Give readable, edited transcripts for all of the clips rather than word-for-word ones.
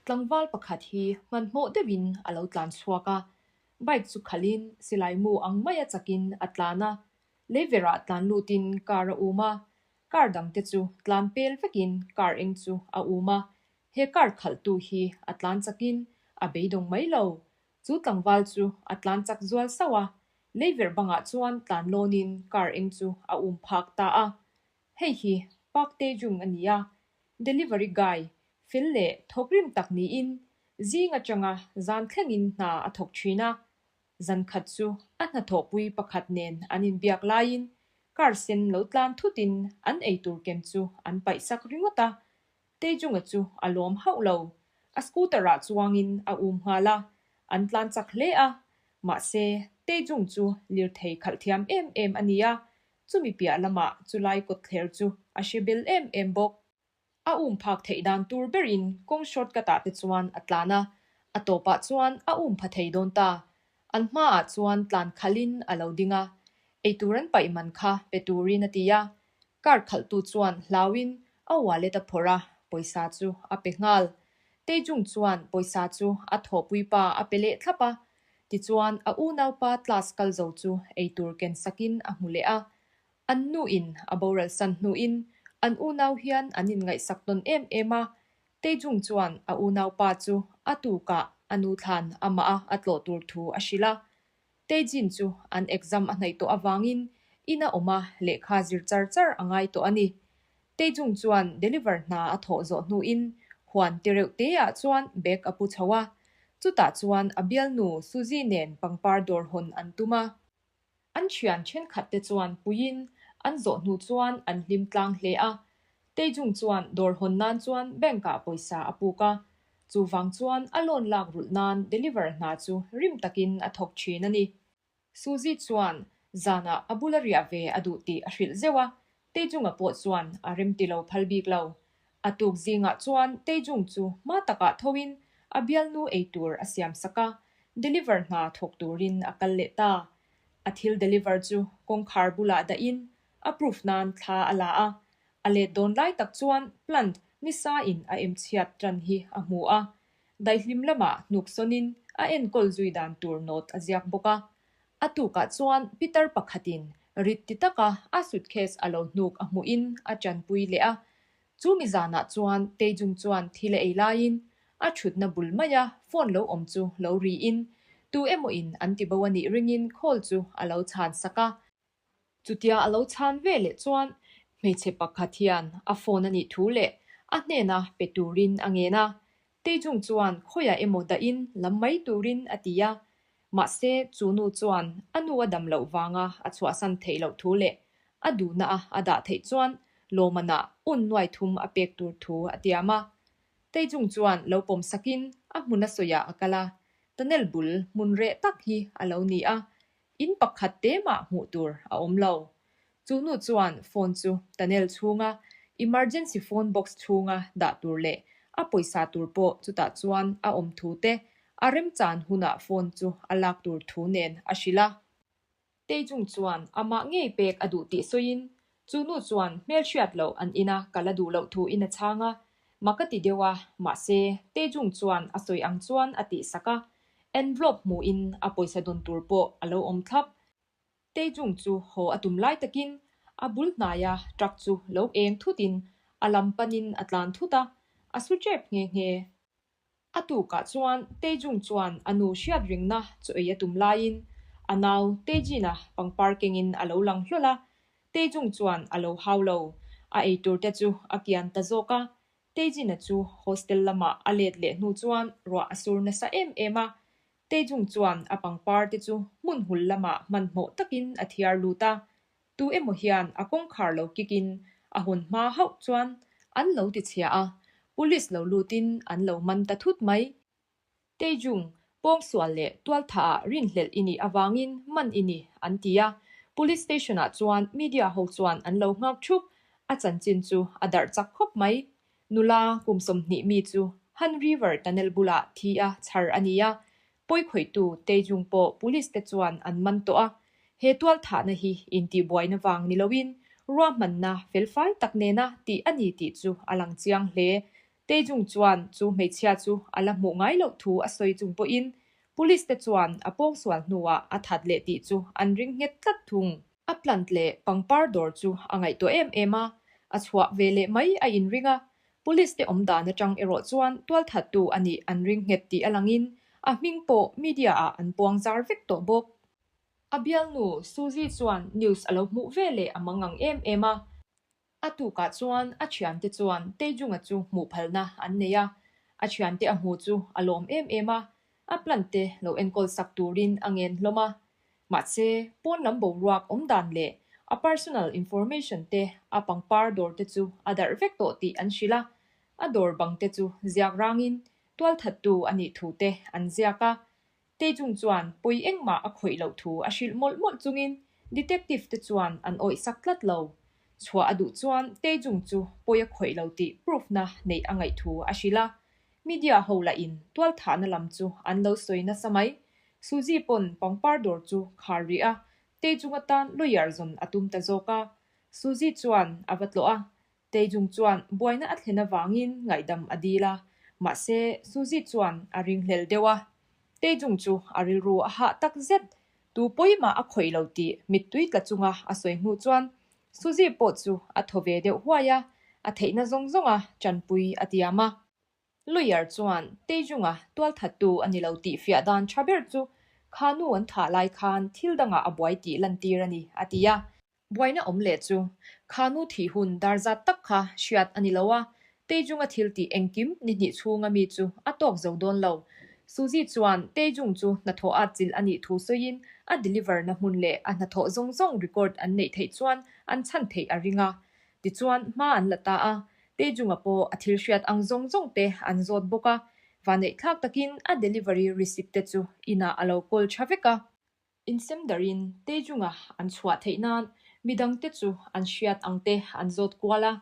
Tlangval pakhat hi hmanhmawh deuhin a lo tlan chhuak a, bike chu khalhin silai mu ang maia chakin a tlan a, leiverah tlan lutin car a um a, car dangte chu tlan pel vekin car eng chu a um a, he car khalhtu hi a tlan chakin a beidawng mai lo. Chu tlangval chu a tlan chak zual sauh a, leiverh bangah chuan tlan lawnin car eng chu a um phak ta a. Hei hi Park Tae-jung a ni a, delivery guy fel leh thawkrim tak niin zing atanga zan thlengin hna a thawk thin a. Zan khat chu a hnathawhpui pakhat nen an inbiak laiin car sen lo tlan thutin an eitur ken chu an paihsak ringawt a, Tae-jung-a chu a lawm hauh lo. A scooter-ah chuangin a um nghal a, an tlan chak hle a. Mahse, Tae-jung chu lirthei khalh thiam em em a ni a, chumi piah lamah chulai kawtthler chu a hre bel em em bawk. A um phak theih dan tur berin kawng shortcut-ah te chuan a tlan a, a tawpah chuan a um pha thei dawn ta. An hmaah chuan tlan khalhin a lo ding a, eitur an paih man kha pe turin a ti a, Car khalhtu chuan hlauin a wallet a phawrh a, pawisa chu a pe nghal. Taejung chuan pawisa chu a thawhpui pa a pe leh thlap a, tichuan a unaupa class kal zo chu eitur ken sakin a hmu leh a. An nuin a boral san hnuin an unau hian an inngaihsak tawn em em a, Taejung chuan a unaupa chu a tukah a nu thlan amah a a tlawh tur thu a hrilh a. Taejin chu an exam a hnaih tawh avangin in a awm a, lehkha zir char char a ngai tawh a ni. Taejung chuan deliver hna a thawh zawh hnuin huan ti reuh te ah chuan bag a pu chho a, chutah chuan a bialnu Suzy nen pangpar dawr hawn an tum a. An thian thenkhat te chuan puiin an zawh hnu chuan an hlim tlang hle a. Taejung chuan dawr hawn nan chuan bank ah pawisa a puk a, Chuvang chuan a loan lak rulh nan deliver hna chu rim takin a thawk thin a ni. Suzy chuan zanah a bula riah ve a duh tih a hrilh zeuh a, Taejung-a pawh chuan a remti lo phal bik lo. A tuk zingah chuan Taejung chu hma takah thoin a bialnu ei tur a siam sak a, deliver hna thawk turin a kal leh ta. A thil deliver chu kawngkhar bulah dahin a proof nan thla a la a, A let dawn lai tak chuan plant nisa in a em chhiat tan hi a hmu a, daihlim lamah hnuk sawnin a enkawl zui dan tur note a ziak bawk a. A tukah chuan pitar pakhatin rit ti taka a suitcase a lo hnuk a hmuhin a tanpui leh a. Chu mi zanah chuan Taejung chuan thil a ei laiin a thutna bul maia phone lo awm chu lo riin tu emaw in an ti bo a nih ringin call chu a lo chhan sak a. Chutia a lo chhan ve leh chuan hmeichhe pakhat hian a phone a nih thu leh a hnena pe turin a ngen a. Taejung chuan khawiah emaw dahin lam mai turin a ti a. Mahse, chu nu chuan a nu a dam loh vanga a chhuahsan theih loh thu leh a duhna a a dah theih chuan lawmmanah un nuai thum a pek tur thu a tiam a. Taejung chuan lo pawm sakin a hmun a sawiah a kal a. Tunnel bul hmun reh tak hi a lo ni a. In pakhat te mah hmuh tur a awm lo. Chu nu chuan phone chu tunnel chhunga emergency phone box chhunga dah tur leh a pawisa tur pawh chutah chuan a awm thu te a remchan hunah phone chu a lak tur thu nen a hrilh a. Taejung chuan amah ngei pek a duh tih sawiin Chu nu chuan hmelhriat loh an ina kal a duh loh thu in a chhang a, mak a ti deuh a, mahse, Taejung chuan a sawi ang chuan a tih sak a, envelope hmuhin a pawisa dawn tur pawh a lo awm thlap. Taejung chu haw a tum lai takin a bul hnaia truck chu lo eng thutin a lam panin a tlan thut a, a su tep nghe nghe. A tukah chuan Taejung chuan a nu hriat ringna chu ei a tum laiin a nau Taejin-a pangpar kengin a lo lang hlawl a, Taejung chuan a lo hau lo. A ei tur te chu a kian ta zawk a, Taejin-a chu hostel lamah a let leh hnu chuan ruah a sur nasa em em a, Taejung chuan a pangpar te chu hmun hul lamah hmanhmawh takin a thiar lut a, Tu emaw hian a kawngkhar lo kick in a hawn hma hauh chuan an lo ti chhia a, police lo lut in an lo man ta thut mai. Taejung, pawngsual leh tualtha ah rinhlelh i nih avangin man i ni an ti a, police station ah chuan media ho chuan an lo nghak thup, a chanchin chu a darh chak khawp mai. Nula kum 20 mi chu Han River tunnel bulah thi a chhar a ni a, Pawikhawihtu Taejung pawh police te chuan an man tawh a, he tualthahna hi intihbuaina vang ni loin ruahmanna felfai tak nena tih a ni tih chu a lang chiang hle. Taejung chuan chu hmeichhia chu a la hmuh ngai loh thu a sawi chung pawhin Police te chuan a pawngsual hnuah a that leh tih chu an ring nghet tlat thung. A plant leh pangpar dawr chu a ngaihtuah em em a, a chhuah ve leh mai a inring a. Police te awm dan atang erawh chuan tualthattu a nih an ring nghet tih a langin a hming pawh media ah an puang zar vek tawh bawk. A bialnu Suzy chuan news a lo hmuh ve leh a mangang em em a. A tukah chuan a thiante chuan Taejunga chu hmuh phalna an nei a, a thiante a hmu chu a lawm em em a, a plant te lo enkawl sak turin a ngen hlawm a. Mahse, pawn lam boruak awm dan leh a personal information te a pangpar dawr te chu a darh vek tawh tih an hrilh a, a dawr bang te chu ziak rangin tualthattu a nih thu te an ziak a. Taejung chuan pawi engmah a khawih loh thu a hrilh mawlh mawlh chungin detective te chuan an awih sak tlat lo. Chhuah a duh chuan Taejung chu pawi a khawih lo tih proof na neih a ngaih thu a hrilh a. Media ho lahin tualthahna lam chu an lo sawi nasa mai. Suzy pawn pangpar dawr chu khar rih a, Taejung atan lawyer zawn a tum ta zawk a. Suzy chuan a va tlawh a, Taejung chuan buaina a thlen avangin ngaihdam a dil a, mahse Suzy chuan a ringhlel deuh a. Taejung chu a rilru a hah tak zet, tu pawimah a khawih lo tih mittui tla chunga a sawi hnu chuan Suzy pawh chu a thaw ve deuh huai a, a theihna zawng zawnga tanpui a tiam a. Lawyer chuan Taejunga tualthattu a ni lo tih fiah dan tha ber chu kha nu an thah lai khan thil dangah a buai tih lantir a ni, a ti a. Buaina awm leh chu khanu thih hun dar zat tak kha hriat a ni lo a, Taejunga thil tih engkim ni hnih chhunga mi chu a tawk zo dawn lo. Suzy chuan Taejung chu hnathawh at chilh a nih thu sawiin a deliver na hmun leh a hnathawh zawng zawng record an neih theih chuan an chhan theih a ring a. Tichuan hma an la ta a, Taejunga pawh a thil hriat ang zawng zawng te an zawt bawk a, vaneihthlak takin a delivery receipt te chu inah a lo kawl tha vek a. Insem darin Taejunga an chhuah theih nan midangte chu an hriat ang te an zawt kual a.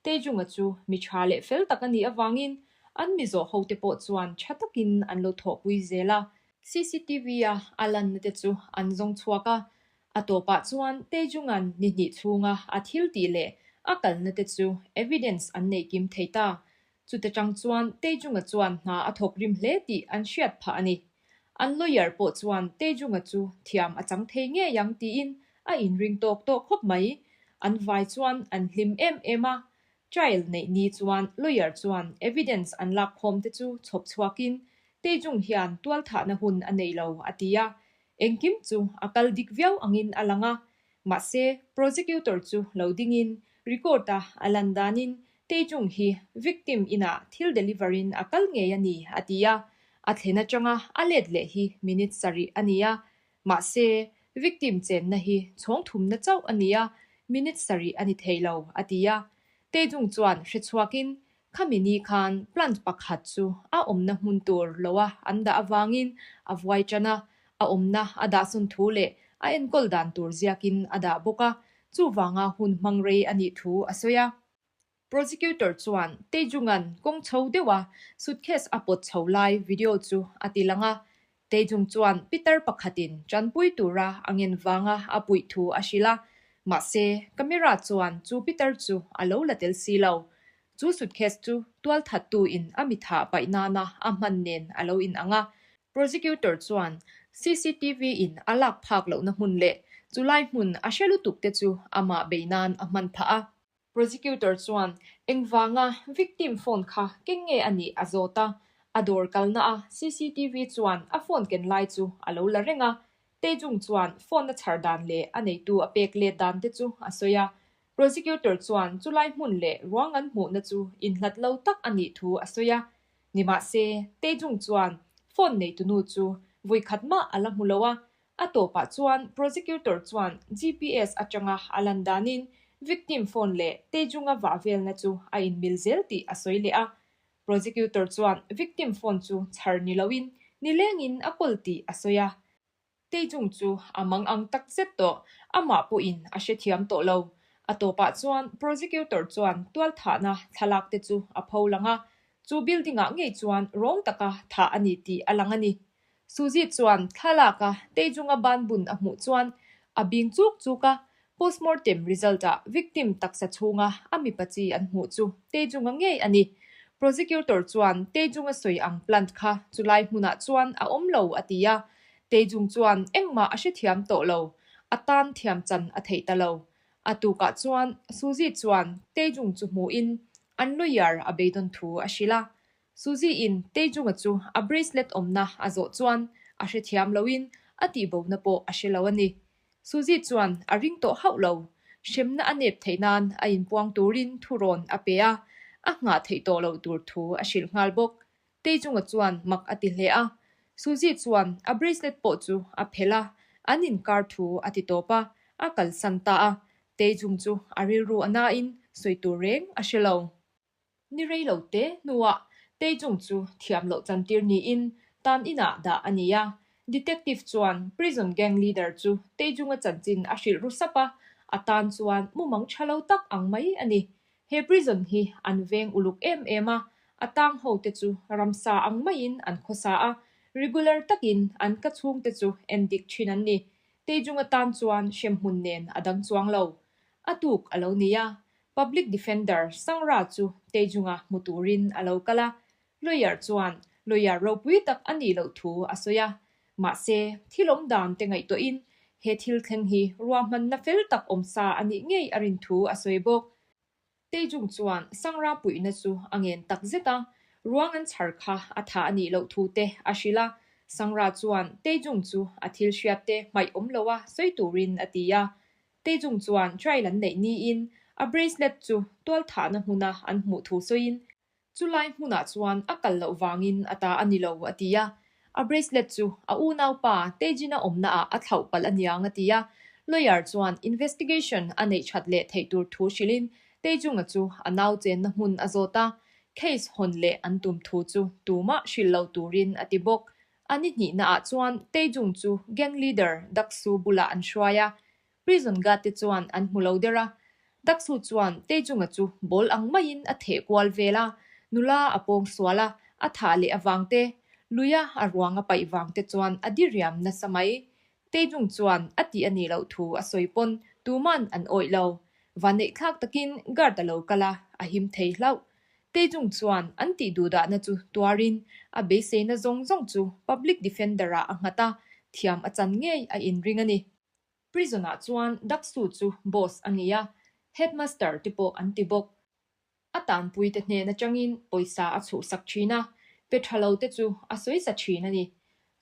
Taejunga chu mi tha leh fel tak a nih avangin an mi zawh hote pawh chuan tha takin an lo thawhpui zel a. CCTV-a a lanna te chu an zawng chhuak a. A tawpah chuan Taejunga'n ni hnih chhunga a thil tih leh a kalna te chu evidence an nei kim thei ta. Chute tang chuan Taejunga chuan hna a thawk rim hle tih an hriat phah a ni. An lawyer pawh chuan Taejunga chu thiam a chang thei ngei ang tiin a inring tawk tawh khawp mai. An vai chuan an hlim em em a. Trial neih ni chuan lawyer chuan evidence an lak khawm te chu chhawp chhuakin Taejung hian tualthahna hun a nei lo a ti a. Engkim chu a kal dik viau angin a lang a. Mahse, prosecutor chu lo dingin record-a a lan danin Taejung hi victim inah thil deliver in a kal ngei a ni, a ti a. A thlen atanga a let leh hi minute sarih a ni a. Mahse, victim chenna hi chhawng thumna chauh a ni a, minute sarih a ni thei lo, a ti a. Taejung chuan hrechhuakin khami ni khan plant pakhat chu a awmna hmun tur loa an dah avangin a vuai tan a, a awmna a dahsawn thu leh a enkawl dan tur ziakin a dah bawk a, chuvanga hun hmang rei a nih thu a sawi a. Prosecutor chuan Taejunga'n kawng chho deuha suitcase a pawt chho lai video chu a ti lang a. Taejung chuan pitar pakhatin tanpui tura a ngen vanga a puih thu a hrilh a, mahse camera chuan chu pitar chu a lo la tel si lo. Chu suitcase chu tualthattuin a mithah paih nana a hman nen a lo inang a. Prosecutor chuan CCTV in a lak phak lohna hmun leh chulai hmun a hre lutuk te chu amah bei nan a hman phah a. Prosecutor chuan engvanga victim phone kha keng nge a nih a zawt a, a dawr kalna a CCTV chuan a phone ken lai chu a lo la reng a. Taejung chuan phone a chhar dan leh a neitu a pek let dan te chu a sawi a. Prosecutor chuan chulai hmun leh ruang an hmuhna chu inhlat lo tak a nih thu a sawi a. Nimahse, Taejung chuan phone neitunu chu vawikhat mah a la hmu lo a, A tawpah chuan prosecutor chuan GPS atanga a lan danin victim phone leh Taejunga vah velna chu a inmil zel tih a sawi leh a. Prosecutor chuan victim phone chu chhar ni loin nilengin a kawl tih a sawi a. Taejung chu a mang ang tak zet tawh, amah pawhin a hrethiam tawh lo. A tawpah chuan prosecutor chuan tualthahna thlalak te chu a pho lang a, chu building ah ngei chuan rawng taka thah a ni tih a lang a ni. Suzy chuan thlalak a Taejunga ban bun a hmuh chuan a bing chuk chuk a, postmortem result ah victim taksa chhunga a mipa chi an hmuh chu Taejunga ngei a ni. Prosecutor chuan Taejung a sawi ang plant kha chulai hmunah chuan a awm lo a ti a. Taejung chuan engmah a hrethiam tawh lo, a tan thiam chan a theih ta lo. A tukah chuan Suzy chuan Taejung chu hmuhin an lawyer a beidawn thu a hrilh a. Suzy-in Taejung-a chu a bracelet awmna a zawh chuan a hrethiam loin a tihbona pawh a hre lo a ni. Suzy chuan a ring tawh hauh lo. Hremna a nep theih nan a inpuang turin thurawn a pe a, a nghah theih tawh loh tur thu a hrilh nghal bawk. Taejung-a chuan mak a ti hle a. Suzy chuan a bracelet pawh chu a phelh a, an inkar thu a ti tawp a, a kalsan ta a. Taejung chu a rilru a nain sawi tur reng a hre lo. Ni rei lo te hnuah Taejung chu thiam loh chantir niin tan inah dah a ni a. Detective chuan prison gang leader chu Taejung-a chanchin a hrilh ru sap a, a tan chuan mumang tha lo tak ang mai a ni. He prison hi an veng uluk em em a, a tang ho te chu ramsa ang maiin an khawsa a, regular takin an ka chhung te chu endik thin an ni. Taejung-a tan chuan hremhmun nen a dang chuang lo. A tuk a lo ni a, Public Defender Sangra chu Taejung-a hmu turin a lo kal a, lawyer chuan lawyer ropui tak a nih loh thu a sawi a. Mahse, thil awm dan te ngaihtuahin he thil thleng hi ruahmanna fel tak awm sa a nih ngei a rin thu a sawi bawk. Taejung chuan Sangra puihna chu a ngen tak zet a, ruang an chhar kha a tha a nih loh thu te a hrilh a. Sangra chuan Taejung chu a thil hriat te hmaih awm loa sawi turin a ti a. Taejung chuan trial an neih niin a bracelet chu tualthahna hmuna an hmuh thu sawiin chulai hmunah chuan a kal loh vangin a ta a ni lo a ti a. A bracelet chu a unaupa Taejin-a awmnaah a thlauh palh aniang a ti a. Lawyer chuan investigation a neih that leh theih tur thu hrilhin Taejung-a chu a nau chenna hmun a zawt a, case hawn leh an tum thu chu tumah hrilh lo turin a ti bawk. A ni hnihnaah chuan Taejung chu gang leader Daksu bulah an hruai a, prison guard te chuan an hmu lo der a. Daksu chuan Taejunga chu ball ang maiin a theh kual vel a, nula a pawng sual a, a thah leh avang te, luia a ruang a paih vang te chuan a diriam nasa mai. Taejung chuan a tih a nih loh thu a sawi pawn tuman an awih lo. Vanneihthlak takin guard a lo kal a, a him thei hlauh. Taejung chuan an tih duhdahna chu tuarin a beiseina zawng zawng chu public defender-ah a nghat a, thiam a chan ngei a inring a ni. Prison-ah chuan Daksu chu boss a ni a, headmaster te pawh an ti bawk. A tanpuite hnen atangin pawisa a chhuhsak thin a, pe tha lo te chu a sawi sa thin a ni.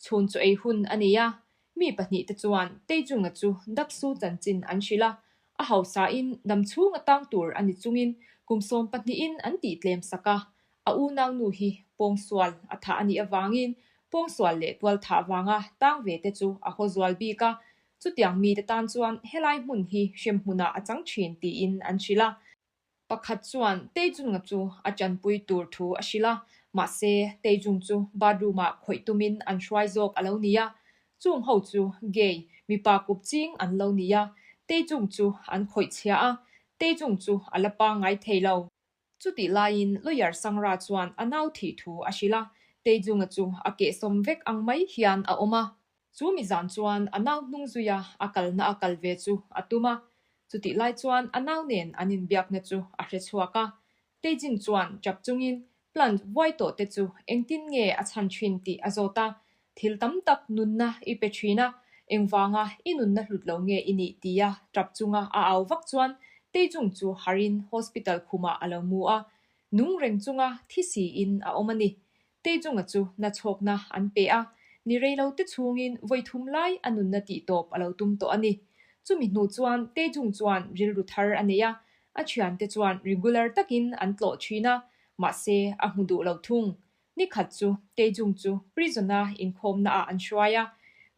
Chhun chaw ei hun a nei a, mi pahnihte chuan Taejunga chu Daksu chanchin an hrilh a, a hausain damchhung a tang tur a ni chungin kum sawmpahnihin an tihtlem sak a, a unaunu hi pawngsual a thah a nih avangin pawngsual leh tualthah vanga tang ve te chu a haw zual bik a, chutiang mite tan chuan helai hmun hi hremhmunah a chang thin tiin an hrilh a. Pakhat chuan Taejung-a chu a tanpui tur thu a hrilh a, mahse Taejung chu bathroom-ah khawih tumin an hruai zawk a lo ni a. Chung ho chu gay, mipa kup ching an lo ni a, Taejung chu an khawih chhia a, Taejung chu a la pangngai thei lo. Chutih laiin lawyer Sangra chuan a nau thih thu a hrilh a, Taejung-a chu a kehsawm vek ang mai hian a awm a. Chu mi zan chuan a nau hnung zuia a kalna a kal ve chu a tum a, chutih lai chuan a nau nen an inbiakna chu a hre chhuak a. Taejin chuan tap chungin plant vuai tawh te chu engtin nge a chhan thin tih a zawt a, Thil tam tak nunna i pe thin a, engvanga i nunna hlut lo nge i nih tia tap chunga a au vak chuan Taejung chu harin hospital khumah a lo mu a, nung reng chunga thi siin a awm a ni. Taejunga chu nachhawkna an pe a, ni rei lo te chhungin vawi thum lai a nunna tih tawp a lo tum tawh a ni. Chumi hnu chuan Taejung chuan rilru thar a nei a, a thiante chuan regular takin an tlawh thin a, mahse a hmu duh lo thung. Ni khat chu Taejung chu prison-a inkhawmna ah an hruai a,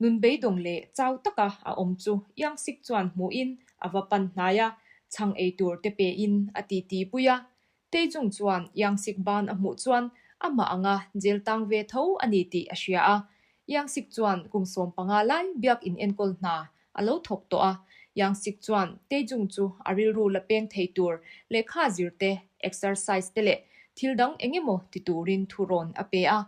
nun beidawng leh chau taka a awm chu Youngsik chuan hmuhin a va pan hnai a, chhang ei tur te pein a titi pui a. Taejung chuan Youngsik ban a hmuh chuan amah anga jail tang ve tho a ni tih a hria a. Youngsik chuan kum 15 lai biak in enkawl hna a lo thawk tawh a. Youngsik chuan Taejung chu a rilru la peng thei tur lehkha zir te, exercise te leh thil dang eng emaw ti turin thurawn a pe a.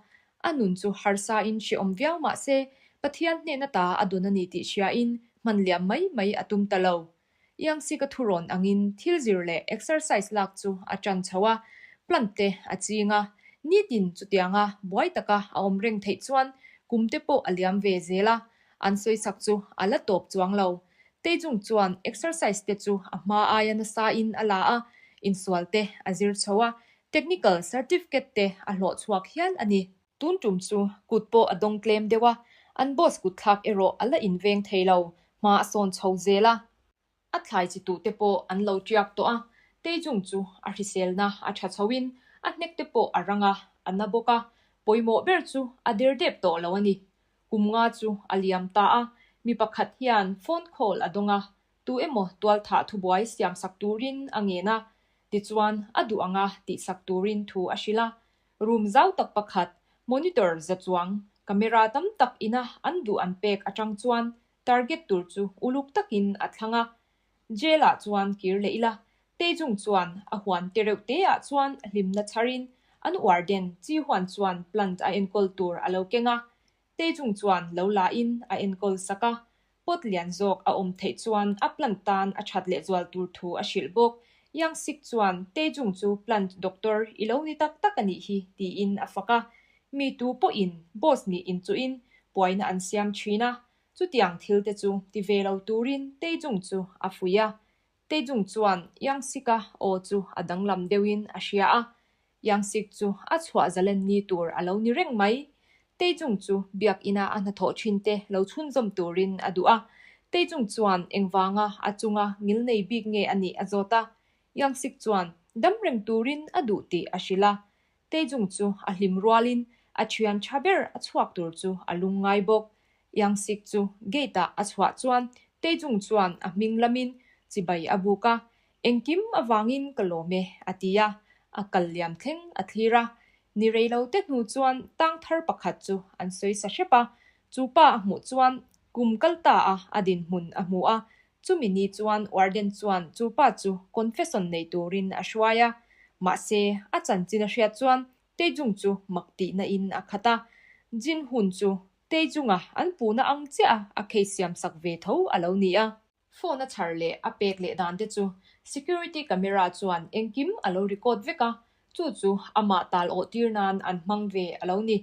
A nun chu harsa in hrehawm viau mah se Pathian hnehna ta a dawn a ni tih hriain hman liam mai mai a tum ta lo. Youngsik-a thurawn angin thil zir leh exercise lak chu a tan chho a. Plant te a ching a, nitin chutianga buai taka a awm reng theih chuan kum te pawh a liam ve zel a, an sawisak chu a la tawp chuang lo. Taejung chuan exercise te chu a hma aia nasa in a la a, insual te a zir chho a, technical certificate te a hlawh chhuak hial a ni. Tun tum chu kut pawh a dawng tlem deuh a, an boss kut thlak erawh a la inveng thei lo, hma a sawn chho zel a. A thlai chi tuh te pawh an lo tiak tawh a, Taejung chu a hriselna a tha chhoin a hnek te pawh a rang a, a na bawk a, pawimawh ber chu a der dep tawh lo a ni. Kum nga chu a liam ta a, mi pakhat hian phone call a dawng a, tu emaw tualthah thubuai siamsak turin a ngen a, tichuan a duh anga tihsak turin thu a hrilh a. Room zau tak pakhat, monitor za chuang, camera tam tak ina an duh an pek atang chuan Target tur chu uluk takin a thlang a, Jail ah chuan kir leh ila, Taejung chuan a huan te reuh te ah chuan hlimna chharin an warden Chi Huan chuan plant a enkawl tur a lo keng a, Taejung chuan lo la in a enkawl sak a, pot lian zawk a awm theih chuan a plant tan a that lehzual tur thu a hrilh bawk. Yang Sik chuan Taejung chu plant doctor i lo ni tak tak a nih hi tiin a fak a, Mi tu pawhin boss nih inchuhin puaina an siam thin a, chutiang thil te chu ti ve lo turin Taejung chu a fuih a. Taejung chuan Yangsik-a aw chu a danglam deuhin a hria a, Yangsik chu a chhuah zalen ni tur a lo ni reng mai. Taejung chu biakina a hnathawh thin te lo chhunzawm turin a duh a. Taejung chuan engvanga a chunga ngilnei bik nge a nih a zawt a. Yangsik chuan dam reng turin a duh tih a hrilh a. Taejung chu a hlim rualin a thian tha ber a chhuak tur chu a lung ngai bawk. Yangsik chu gate ah a chhuah chuan Taejung chuan a hming lamin chibai a buk a, Engkim avangin ka lawm e a ti a, a kal liam thleng a thlir a. Ni rei lo te hnu chuan tang thar pakhat chu an sawi sa hrep a, chu pa a hmuh chuan kum kal ta a a dinhmun a hmu a, Chumi ni chuan warden chuan chu pa chu confession nei turin a hruai a, mahse a chanchin a hriat chuan Taejung chu mak tihna in a khat a. Jin Hun chu Taejunga an puhna ang chiah a a case siam sak ve tho a lo ni a. Phone a chhar leh a pek leh dan te chu security camera chuan engkim a lo record vek a, chu chu amah tal awh tir nan an hmang ve a lo ni.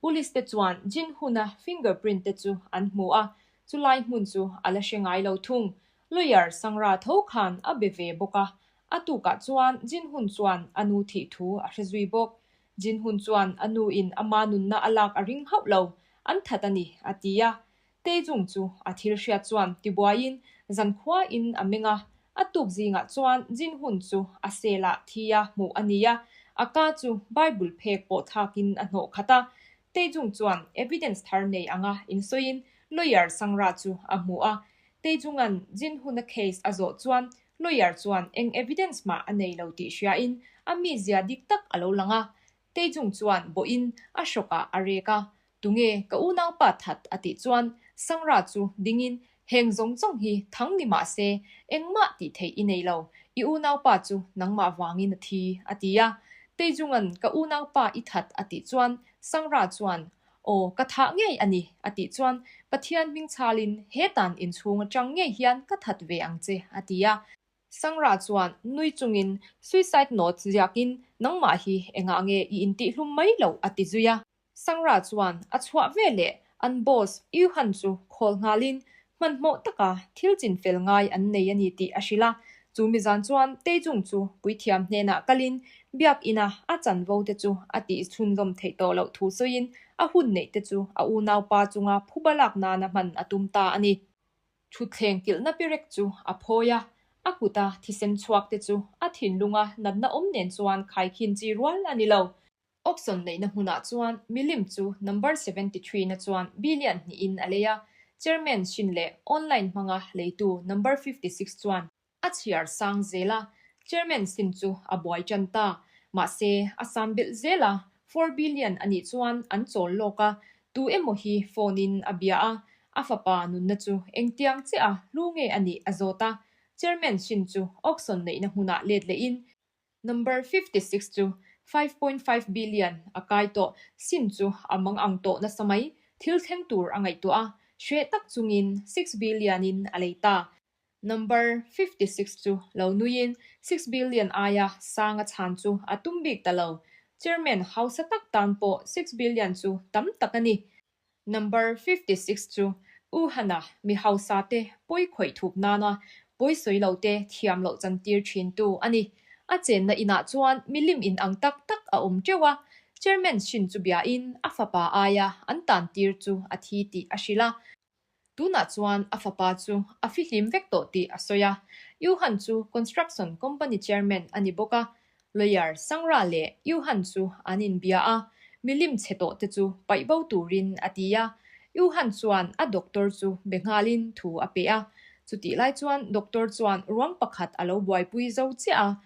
Police te chuan Jin Hun-a finger print te chu an hmu a, chulai hmun chu a la hre ngai lo thung. Lawyer Sangra tho khan a be ve bawk a, a tukah chuan Jin Hun chuan a nu thih thu a hre zui bawk. Jin Hun chuan a nu in ama nunna a lak a ring hauh lo, an that a ni, a ti a. Taejung chu a thil hriat chuan tibuaiin zankhua in a meng a, a tuk zingah chuan Jin Hun chu a cell ah thi a hmuh a ni a, a ka chu Bible phek pawh thlakin a hnawh khat a. Taejung chuan evidence thar nei anga insawiin lawyer Sangra chu a hmu a. Taejunga'n Jin Hun-a case a zawh chuan lawyer chuan eng evidence mah a nei lo tih hriain a mizia dik tak a lo lang a. Taejung chuan bawhin a hrawkah a rek a, Tunge ka unaupa that a tih chuan Sangra chu dingin heng zawng zawng hi thang ni mah se engmah tih theih i nei lo, i unaupa chu nangmah vangin a thi a ti a. Taejunga'n ka unaupa i that a tih chuan Sangra chuan Aw ka thah ngei a ni a tih chuan Pathian hming chhalin he tan inchhung atang ngei hian ka that ve ang che a ti a. Sangra chuan nui chungin suicide note ziakin nangmah hi engah nge i intihhlum mai loh a ti zui a. Sangra chuan a chhuah veleh an boss Yuhan chu call nghalin hmanhmawh taka thil chinfel ngai an nei a ni tih a hrilh a. Chu mizan chuan Taejung chu puithiam hnenah kalin biak ina a chanvo te chu a tih chhunzawm theih tawh loh thu sawiin a hun neih te chu a unaupa chunga phuba lak nana hman a tum ta a ni. Thutthleng kilhna perek chu a phawi a, a kuta thisen chhuak te chu a thinlunga natna awm nen chuan khaikhin chi rual a ni lo. Auction neihna hmunah chuan milim chu number 73 na chuan billion hnihin a lei a, chairman Shin leh online hmanga leitu number 56 chuan A chhiar sang zel a, Chairman sim chu a buai tan ta. Mahse, a sam belh zel a, 4 billion a nih chuan an chawl lawk a, tu emaw hi phone in a bia a, a fapa nunna chu engtiang chiah a hlu nge a nih a zawt a, Chairman sin chu auction neihna hmunah let lehin, Number 56 chu 5.5 billion a kai tawh, sin chu a mang ang tawh nasa mai, thil thleng tur a ngaihtuah a, hreh tak chungin 6 billion in a lei ta. Number 56 chu lo nuiin six billion aia sang a chhan chu a tum bik ta lo. Chairman hausa tak tan pawh six billion chu tam tak a ni. Number 56 chu U Hana mi hausa te pawi khawih thup nana pawi sawi lo te thiam loh chantir thin tu a ni. A chenna inah chuan milim in ang tak tak a awm teuh a, Chairman Shin chu biain a fapa aia an tan tir chu a thi tih a hrilh a. Tunah chuan a fapa chu a fihlim vek tawh tih a sawi a. Yuhan chu construction company chairman a ni bawk a, lawyer Sangra leh Yuhan chu an inbia a, milim chhe tawh te chu paih bo turin a ti a. Yuhan chuan a doctor chu be nghalin thu a pe a. Chutih lai chuan doctor chuan ruang pakhat a lo buaipui zo chiah a.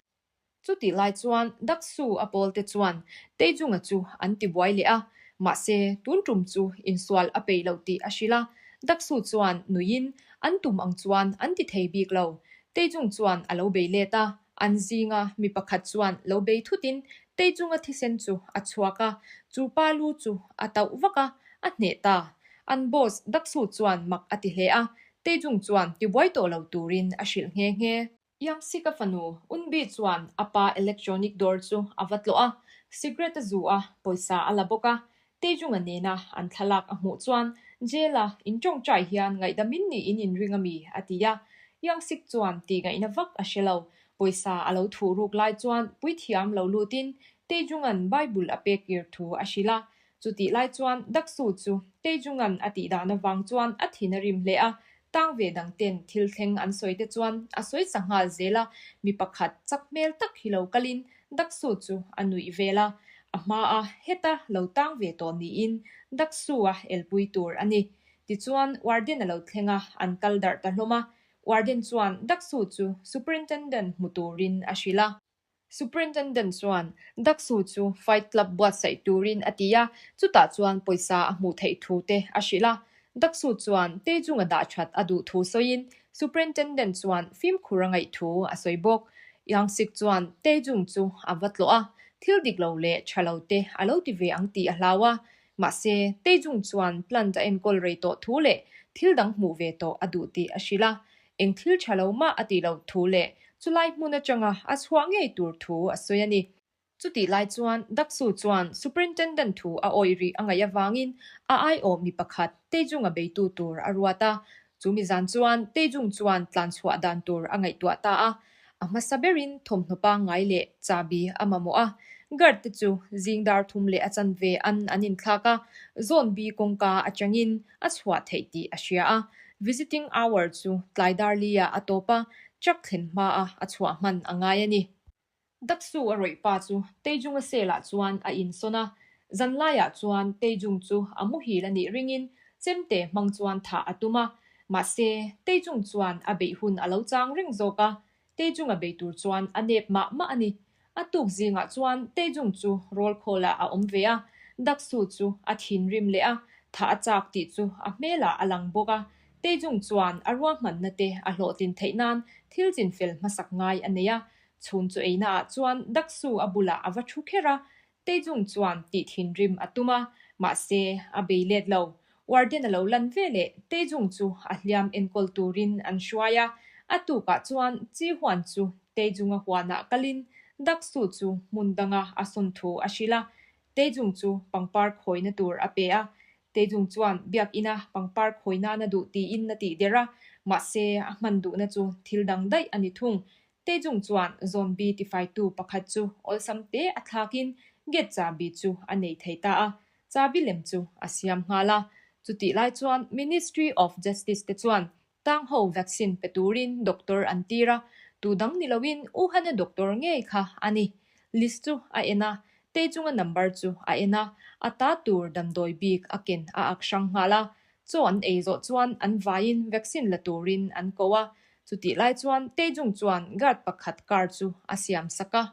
Chutih lai chuan Daksu a pawlte chuan Tejunga chu an ti buai leh a, mahse tun tum chu insual a peih loh tih a hrilh a. Daksu chuan nuiin an tum ang chuan an ti thei bik lo. Tejung chuan a lo bei let a, an zinga mi pakhat chuan lo bei thutin Tejunga thisen chu a chhuak a, chu pa lu chu a tauh vak a, a hneh ta. An boss Daksu chuan mak a ti hle a, Tejung chuan tibuai tawh lo turin a hrilh nghe nghe. Iamsika fanu Unbi chuan a pa electronic dawr chu a va tlawh a, cigarette a zu a, pawisa a la bawk a. Tejunga nena an thlalak a hmuh chuan Jail-a inṭawngṭai hian ngaihdamin niin inring a mi? a ti a. Iamsik chuan tih ngaihna vak a hre lo. Pawisa a lo thuh ruk lai chuan puithiam lo lutin Tejunga'n Bible a pek kir thu a hrilh a. Chutih lai chuan Daksu chu Tejunga'n a tih dan avang chuan a thin a rim hle a, tang ve dang ten thil thleng an sawi te chuan a sawi sa nghal zel a, mi pakhat chak hmel tak hi lo kalin Daksu chu a nuih vel a, a hma a heta lo tang ve tawh niin Daksu a elpui tur a ni. Tichuan Warden a lo thleng a, an kal darh ta hlawm a, Warden chuan Daksu chu Superintendent hmu turin a hrilh a. Superintendent chuan Daksu chu Fight Club buatsaih turin a ti a, chutah chuan pawisa a hmuh theih thu te a hrilh a. Daksu chuan Tejunga dah that a duh thu sawiin Superintendent chuan fimkhur a ngaih thu a sawi bawk. Yangsik chuan Tejung chu a va tlawh a, thil dik lo leh tha lo te a lo ti ve ang tih a hlau a. Mahse, Tejung chuan plant a enkawl rei tawh thu leh thil dang hmuh ve tawh a duh tih a hrilh a. Eng thil tha lo mah a tih loh thu leh chulai hmun atanga a chhuah ngei tur thu a sawi a ni. Chutih lai chuan Daksu chuan Superintendent thu a awih rih a ngaih avangin a aiawh mi pakhat Tejunga beitu tur a ruat a. Chu mi zan chuan Tejung chuan tlan chhuah dan tur a ngaihtuah ta a. A hmasa berin thawmhnaw pangngai leh chahbi a mamawh a. Guard te chu zing dar thum leh a chanve an an inthlak a, zone B kawngka atangin a chhuah theih tih a hria a. Visiting hour chu tlai dar li ah a tawp a, truck thlen hma a a chhuah hman a ngai a ni. Daksu a rawih pa chu Tejunga cell ah chuan a insawn a, zanlaiah chuan Tejung chu a muhil a nih ringin chemte hmang chuan thah a tum a, mahse Tejung chuan a beih hun a lo chang reng zawk a, Tejunga bei tur chuan a nep mah mah a ni. A tuk zingah chuan Tejung chu roll call ah a awm ve a, Daksu chu a thinrim leh a, thah a chak tih chu a hmelah a lang bawk a, Tejung chuan a ruahmanna te a hlawhtlin theih nan thil chinfel hmasak ngai a nei a, Chhun chu eina ah chuan Daksu a bulah a va thu kher a, Tejung chuan tih thinrim a tum a, mahse a bei let lo. Warden a lo lan ve leh Tejung chu a hliam enkawl turin an hruai a, a tukah chuan Chi Huan chu Tejunga huanah kalin Daksu chu hmun danga a sawn thu a hrilh a, Tejung chu pangpar khawina tur a pe a, Tejung chuan biakina pangpar khawi nana duh tiin a tih der a, mahse a hman duhna chu thil dang daih a ni thung. Tejung chuan zombie tifaitu pakhat chu awlsam te a thlakin gate chahbi chu a nei thei ta a, chahbi lem chu a siam nghal a. Chutih lai chuan Ministry of Justice te chuan tang ho vaccine pe turin doctor an tir a, tu dang ni loin Wuhan-a doctor ngei kha a ni. List chu a en a, Tejunga number chu a en a, a ta tur damdawi bik a ken a ak hrang nghal a. Chaw an ei zawh chuan an vaiin vaccine la turin an ko a, Chutih lai chuan Tejung chuan guard pakhat car chu a siam sak a.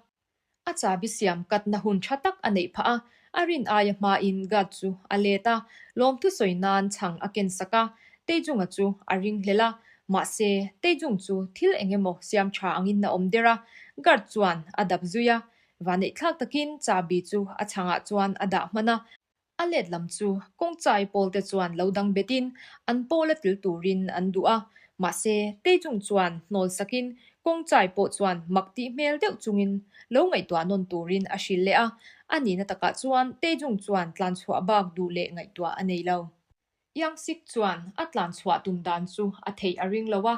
A chahbi siam katna hun tha tak a neih phah a, a rin aia hmain guard chu a let a, lawmthu sawi nan chhang a ken sak a. Tejunga chu a ring hlel a, mahse Tejung chu thil eng emaw siam tha angin a awm der a, guard chuan a dap zui a. Vaneihthlak takin chahbi chu a chhangah chuan a dah hman a. A let lam chu kawngchai pawl te chuan lo dang betin an pawl a tel turin an duh a, Mahse, Taejung chuan hnawl sakin Kawng Chai pawh chuan mak tih hmel deuh chungin lo ngaihtuah nawn turin a hrilh leh a. A nihna takah chuan Taejung chuan tlanchhuah bak duh leh ngaihtuah a nei lo. Yangsik chuan a tlanchhuah tum dan chu a theih a ring lo a,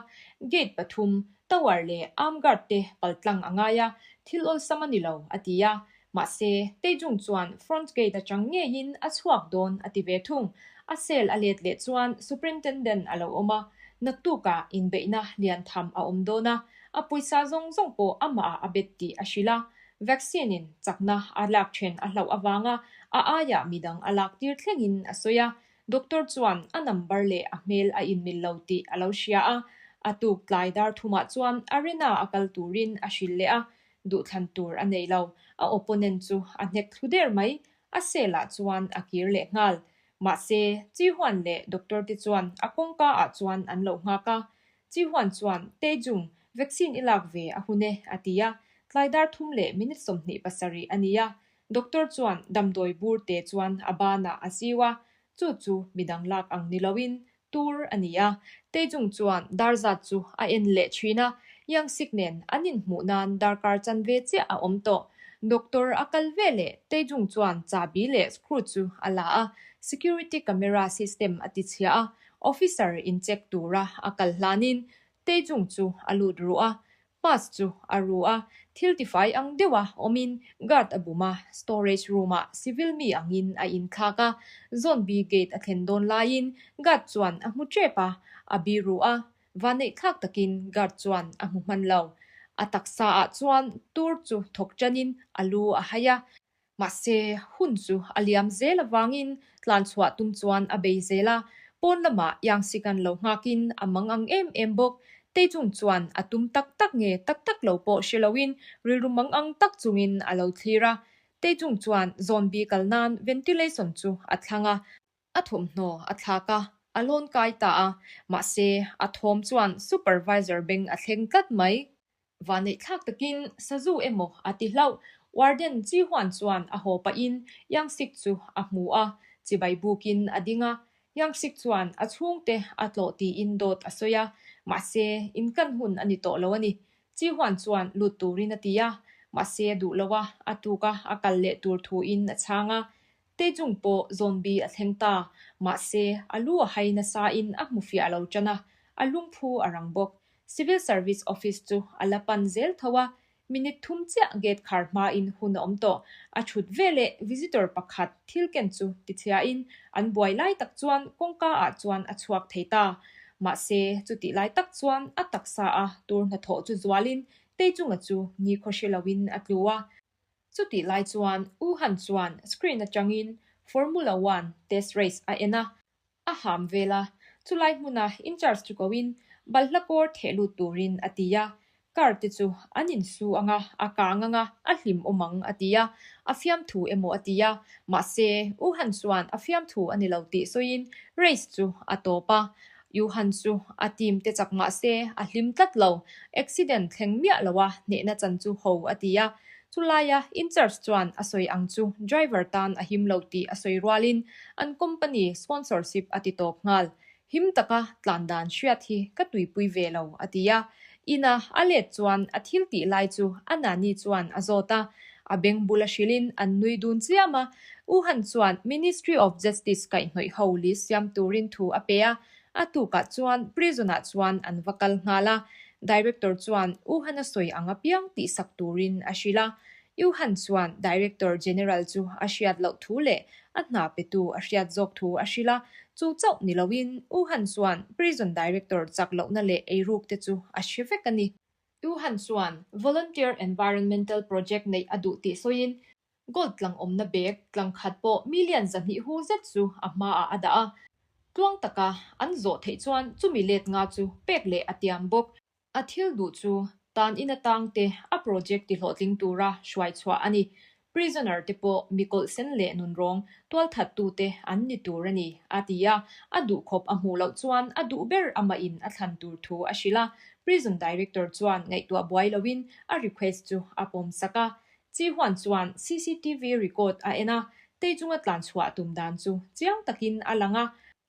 gate pathum, tower leh arm guard te paltlang a ngai a, thil awlsam a ni lo, a ti a. Mahse, Taejung chuan front gate atang ngeiin a chhuak dawn a ti ve thung. A cell a let leh chuan superintendent a lo awm a, naktukah inbeihna lian tham a awm dawn a, a pawisa zawng zawng pawh amahah a bet tih a hrilh a. Vaccine in chakna a lak then a hlauh avanga a aiah midang a lak tir thlengin a sawi a, Doctor chuan a number leh a hmel a inmil lo tih a lo hria a, a tuk tlai dar thumah chuan arena a kal turin a hrilh leh a, duhthlan tur a nei lo. A opponent chu a hnek thlu der mai, a cell ah chuan a kir leh nghal. Mahse, Chihuan leh doctor te chuan a kawngka ah chuan an lo nghak a, Chihuan chuan, Taejung, vaccine i lak ve a hun e, a ti a, tlai dar thum leh minute 27 a ni a, Doctor chuan damdawi bur te chuan a banah a chiu a, chu chu midang lak ang ni loin tur a ni a. Taejung chuan dar zat chu a en leh thin a, Youngsik nen an inhmuh nan darkar chanve chiah a awm tawh. Doctor a kal ve leh Taejung chuan chahbi leh screw chu a la a, security camera system a ti chhia a, officer in check tura a kal hlanin Taejung chu a lut ruh a, Pass chu a ru a, thil tifai ang deuha awmin guard a bum a, storage room-ah civil mi angin a inthlak a, Zone B gate a thlen dawn laiin guard chuan a hmu tep a, a biru a, vanneih thlak takin guard chuan a hmu hman lo. A taksa ah chuan tur chu thawk tanin a lu a hai a, Mahse, hun chu a liam zel avangin tlanchhuah tum chuan a bei zel a, pawn lamah Yangsikan lo nghakin a mang ang em em bawk. Taejung chuan a tum tak tak nge tak tak lo pawh hre loin rilru mang ang tak chungin a lo thlir a. Taejung chuan zawn bi kal nan ventilation chu a thlang a, a thawmhnaw a thlak a, a lawn kai ta a, mahse, a thawm chuan supervisor beng a thleng tlat mai. Vanneih thlak takin sazu emaw a ti hlauh. Warden Chi Huan chuan a haw pahin Yangsik chu a hmu a, chibai bukin a ding a. Yangsik chuan a chhungte a tlawh tiin dawt a sawi a, mahse inkan hun a ni tawh lo a ni. Chi Huan chuan lut turin a ti a, mahse a duh lo a, a tuk a, a kal leh tur thuin a chhang a. Taejung pawh zawnbi a thleng ta, mahse a lu a hai nasain a hmu fiah lo tan a, a lungphu a rang bawk. Civil Service Office chu a la pan zel tho a, minute thum chiah gate khar hmain hun a awm tawh. A thut veleh visitor pakhat thil ken chu tichhiain an buai lai tak chuan kawngka ah chuan a chhuak thei ta. Mahse, chutih lai tak chuan a taksa a tur hnathawh chu zualin Teichunga chu nikhaw hre loin a tlu a. Chutih lai chuan U Han chuan screen atangin Formula One test race a en a, A ham vel a, chulai hmuna incharge chu koin balhla kawr theh lut turin a ti a, car te chu an insu ang a, a kang ang a, a hlim awm ang a ti a, a fiamthu emaw a ti a, mahse U Han chuan a fiamthu a ni lo tih sawiin race chu a tawp a, U Han chu a team te chak mahse a hlim tlat lo, accident thleng miah lo a hnehna chan chu ho a ti a, Chulaia incharge chuan a sawi ang chu driver tan a him lo tih a sawi rualin an company sponsorship a ti tawp nghal. Him taka tlan dan hriat hi ka tuipui ve lo a ti a. Ina a let chuan a thil tih lai chu a nani chuan a zawt a, a beng bul a hrilhin an nui dun chiam a. U Han chuan Ministry of Justice kaihhnawih ho list siam turin thu a pe a, A tukah chuan prison-ah chuan an va kal nghal a, Director chuan U Han a sawi ang apiang tihsak turin a hrilh a. U Han chuan Director General chu a hriat loh thu leh a hna petu a hriat zawk thu a hrilh a, chu chauh ni loin U Han chuan Prison Director chak lohna leh eiruk te chu a hre vek a ni. U Han chuan Volunteer Environmental Project neih a duh tih sawiin Gold tlang awmna bag tlang khat pawh million 200 hu zet chu a hmaah a dah a. Tluang taka an zawh theih chuan chumi let nga chu pek leh a tiam bawk. A thil duh chu tan in atang te a project ti hlawhtling tura hruai chhuah a ni. Prisoner te pawh mi kawlh sen leh nunrawng tualthat tu te an ni tur a ni, a ti a. A duhkhawp a hmuh loh chuan a duh ber amah in a thlan tur thu a hrilh a. Prison director chuan ngaihtuah buai loin a request chu a pawm sak a. Chi Huan chuan cctv record a en a, Tei chunga tlan chhuah tum dan chu chiang takin a lang a.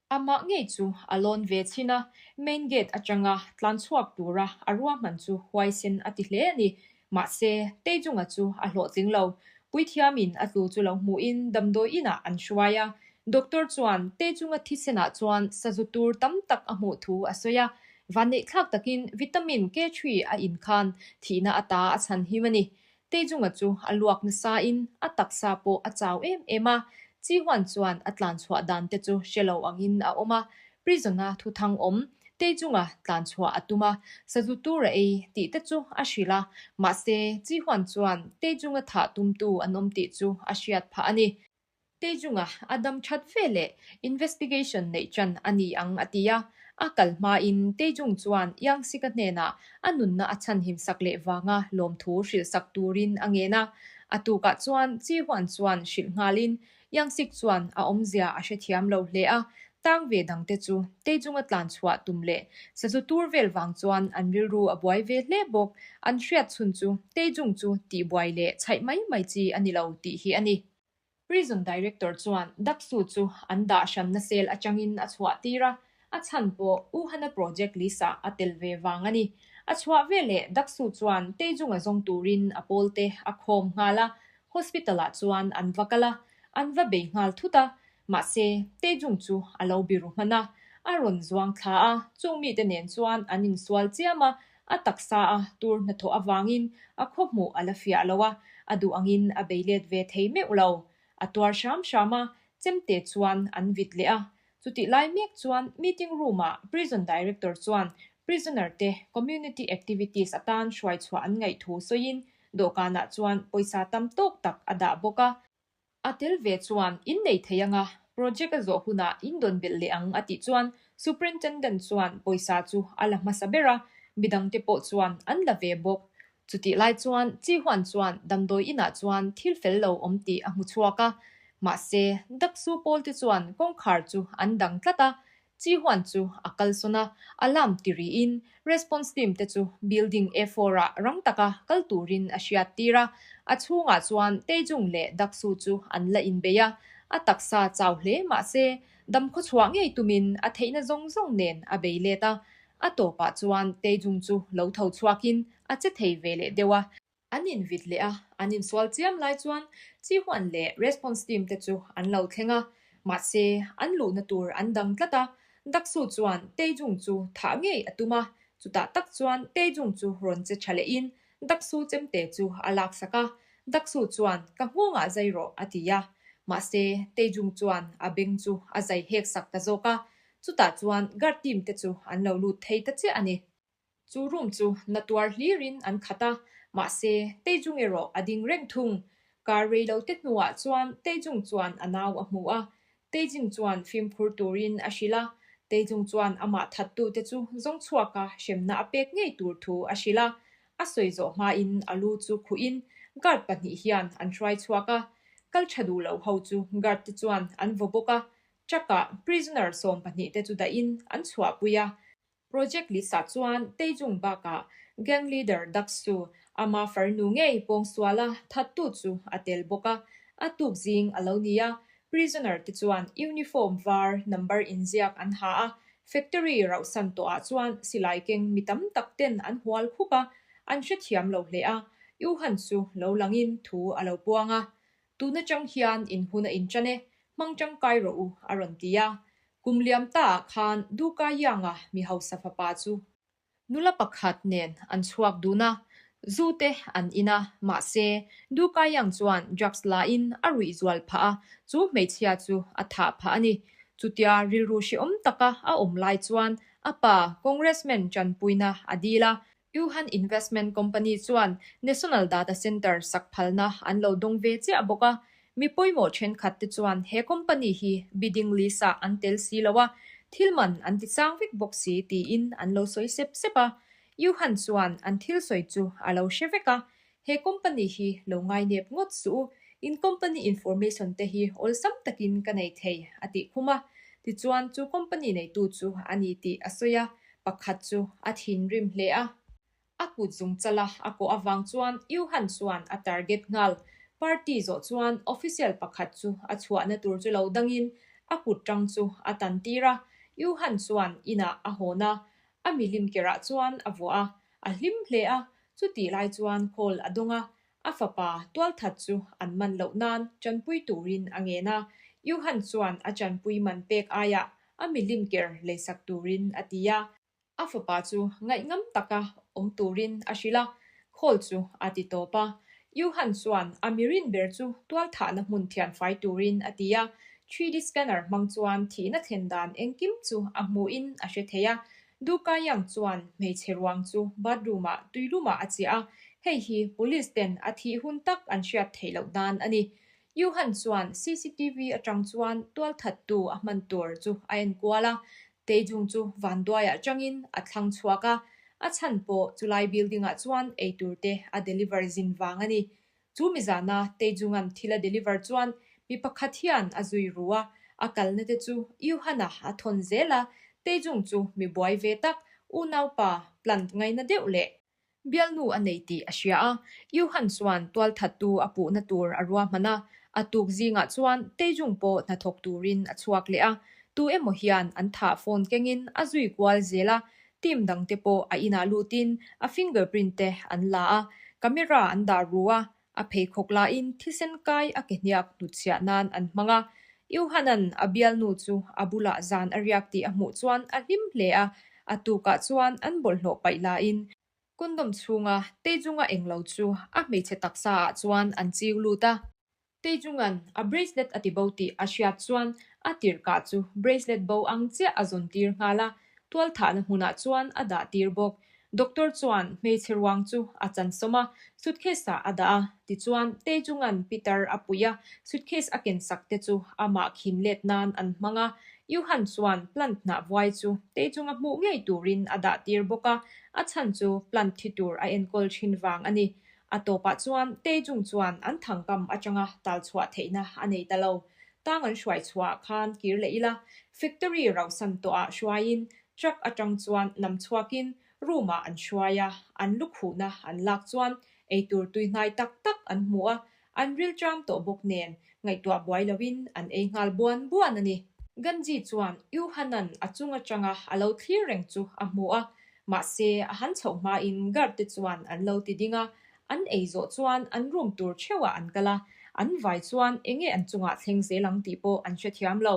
Amah ngei chu a lawn ve chhin a, main gate atanga tlan chhuak tura a ruahman chu huaisen a ti hle a ni. Mahse, Teichunga chu a hlawhtling lo. Puithiamin a tlu chu lo hmuhin damdawi inah an hruai a. Doctor chuan Teichunga thisenah chuan sazu tur tam tak a hmuh thu a sawi a. Vanneihthlak takin vitamin K3 a in khan thihna ata a chhan him a ni. Teichunga chu a luak nasain a taksa pawh a chau em em a, Chihuan chuan a tlan chhuah dan te chu hre lo angin a awm a, prison-a thuthang awm Teichunga tlan chhuah a tum a, sazu tur a ei tih te chu a hrilh a, mahse Chihuan chuan Teichunga thah tumtu an awm tih chu a hriat phah a ni. Teichunga a dam that ve leh investigation neih ṭan a ni ang a ti a, a kal hmain Teichung chuan Yangsika hnenah a nunna a chhanhim sak leh vanga lawmthu hrilh sak turin a ngen a. A tukah chuan Chihuan chuan hrilh nghalin Yangsik chuan a awmzia a hrethiam lo hle a, tang ve dangte chu Teichunga tlan chhuah tum leh sazu tur vel vang chuan an rilru a buai ve hle bawk. An hriat chhun chu Teichung chu tihbuai leh chhaih mai mai chi a ni lo tih hi a ni. Prison Director chuan Daksu chu an dah hranna cell atangin a chhuah tir a, a chhan pawh Wuhan-a project list-ah a tel ve vang a ni. A chhuah veleh Daksu chuan Taejung-a zawng turin a pawlte a khawm nghal a, hospital-ah chuan an va kal a, an va bei nghal thut a, mahse Taejung chu a lo biru hman a, a rawn zuang thla a, chung mite nen chuan an insual chiam a, A taksa a tur hnathawh avangin a khawhmuh a la fiah lo a, a duh angin a bei let ve thei meuh lo. A tuar hram hram a, chemte chuan an vit leh a. Chutih lai mek chuan meeting room-ah prison director chuan prisoner te community activities atan hruai chhuah an ngaih thu sawiin dawhkanah chuan pawisa tam tawk tak a dah bawk a. A tel ve chuan in nei thei anga, project a zawh hunah in dawn belh leh ang a tih chuan Superintendent chuan pawisa chu a la hmasa ber a, midangte pawh chuan an la ve bawk. Chutih lai chuan Chihuan chuan damdawi inah chuan thil fel lo awm tih a hmu chhuak a, mahse Daksu pawlte chuan kawngkhar chu an dang tlat a, Chihuan chu a kalsawn a, alarm ti rihin response team te chu building A four ah rang taka kal turin a hriat tir a, a chhungah chuan Taejung leh Daksu chu an la inbei a, a taksa chau hle mahse damkhaw chhuah ngei tumin a theihna zawng zawng nen a bei let a, a tawpah chuan Taejung chu lo tho chhuakin a che thei ve leh deuh a. An invit leh a, an insual chiam lai chuan Chihuan leh response team te chu an lo thleng a, mahse an luhna tur an dang tlat a, Daksu chuan Taejung chu thah ngei a tum a, chutah tak chuan Taejung chu rawn che tha lehin Daksu chemte chu a laksak a, Daksu chuan ka nghawngah zai rawh a ti a, mahse Taejung chuan a beng chu a zai hek sak ta zawk a, chutah chuan guard team te chu an lo lut thei ta chiah a ni. Chu room chu na tuar hlirin an khat a, mahse Taejung erawh a ding reng thung. Kar rei lo te hnuah chuan Taejung chuan a nau a hmu a, Taejing chuan fimkhur turin a hrilh a, Taejung chuan amah thattute chu zawng chhuaka hremna a pek ngei tur thu a hrilh a, a sawi zawh hmain a lu chu khuhin guard pahnih hian an hruai chhuak a, kal tha duh lo ho chu guard te chuan an vaw bawk a, truck-ah prisoner 12 te chu dahin an chhuahpui a. Project list-ah chuan Taejung bakah gang leader Daksu, ama farnu ngei pawngsuala thattu chu a tel bawk a, a tuk zing a lo ni a, prisoner te chuan uniform var number inziak an ha a, factory rauhsan tawhah chuan silai keng mi tam tak ten an hual khup a, an hrethiam lo hle a, Yuhan chu lo langin thu a lo puang a, Tun atang hian in hun a inṭan e, hmang ṭangkai rawh u, a rawn ti a. Kum liam taah khan Duka Yang-a mi hausa fapa chu nula pakhat nen an chhuak dun a, zu te an in a, mahse, Duka Yang chuan drugs lain a ruih zual phah a, chu hmeichhia chu a thah phah a ni. Chutia rilru hrehawm taka a awm lai chuan a pa Congressman ṭanpuina a dil a, Wuhan Investment Company chuan National Data Center sak phalna an lo dawng ve chiah bawk a, mi pawimawh thenkhat te chuan he company hi bidding list-ah an tel si lo a, thil man an ti chang vek bawk si tiin an lo sawi sep sep a. Wuhan chuan an thil sawi chu a lo hre vek a, He company hi lo ngainep ngawt suh u, in company information te hi awlsam takin ka nei thei, a tih khum a. Tichuan chu company neitu chu a ni tih a sawi a, pakhat chu a thinrim hle a. A kut zung chala a kawh avang chuan Yuhan chuan a target nghal. Party zawh chuan official pakhat chu a chhuahna tur chu lo dangin. A kut ṭang chu a tan tir a, Yuhan chuan inah a hawn a, a milim kerah chuan a vuah a, a hlim hle a, chutih lai chuan call a dawng a, a fapa tualthat chu an man loh nan ṭanpui turin a ngen a, Yuhan chuan a ṭanpui man pek aiah a milim ker leisak turin a ti a. A fapa chu ngaihngam taka awm turin a hrilh a, call chu a ti tawp a. Yuhan chuan a mirin ber chu tualthahna hmun thianfai turin a ti a, 3D scanner hmang chuan thihna thlen dan engkim chu a hmuhin a hre thei a. Du Kaiyang chuan hmeichhe ruang chu bathroom-ah tuilumah a chiah a, hei hi police ten a thih hun tak an hriat theih loh nan a ni. Yuhan chuan CCTV atang chuan tualthattu a hman tur chu a enkual a, Taejung chu vanduaiah changin a thlang chhuak a, a chhan pawh chulai building-ah chuan eitur te a deliver zin vang a ni. Chu mizana Taejunga'n thil a deliver chuan mi pakhat hian a zui ru a, a kalna te chu Yuhan-a a thawn zel a, Taejung chu mi buai ve tak, unaupa plant ngaina deuh leh Bialnu a nei tih a hria a, Yuhan chuan tualthattu a puhna tur a ruahman a, a tuk zingah chuan Taejung pawh hnathawk turin a chhuak leh a, tu emaw hian an thah phone kengin a zui kual zel a, team dangte pawh a inah lutin a fingerprint te an la a, camera an dah ru a, A pheikhawk lahin thisen kai a ke hniak hnutchhiah nan an hmang a. Yuhanan a bialnu chu a bulah zan a riak tih a hmuh chuan a hlim hle a, a tukah chuan an bawlhhlawh paih lahin condom chhunga Taejunga englo chu a hmeichhe taksa ah chuan an chiu lut a. Taejunga'n a bracelet a ti bo tih a hriat chuan a tirhkah chu bracelet bo ang chiah a zawn tir nghal a, tualthahna hmunah chuan a dah tir bawk. Doctor chuan hmeichhe ruang chu a chansawm a, suitcase ah a dah a, tichuan Taejunga'n Peter a puih a, suitcase a ken sak te chu amah khin let nan an hmang a, Yuhan chuan plant hnah vuai chu Taejunga hmuh ngei turin a dah tir bawk a, a chhan chu plant thi tur a enkawl thin vang a ni. A tawpah chuan Taejung chuan an thangkam atanga tal chhuah theihna a nei ta lo. Tang an hruai chhuah ah khan kir leh ila, factory rauhsan tawh ah hruaiin Truck atang chuan nam chhuakin room ah an hruai a, an lukhuhna an lak chuan eitur tuihnai tak tak an hmu a, an rilṭam tawh bawk nen ngaihtuah buai loin an ei nghal buan buan a ni. Ganji chuan Yuhanan a chung atanga a lo thlir reng chu a hmu a, mahse a han chhoh hmain guard te chuan an lo ti ding a, an ei zawh chuan an room tur theuhah an kal a, an vai chuan enge an chungah thleng zel ang tih pawh an hrethiam lo.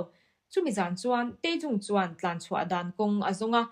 Chumi zan chuan Taejung chuan tlan chhuah dan kawng a zawng a,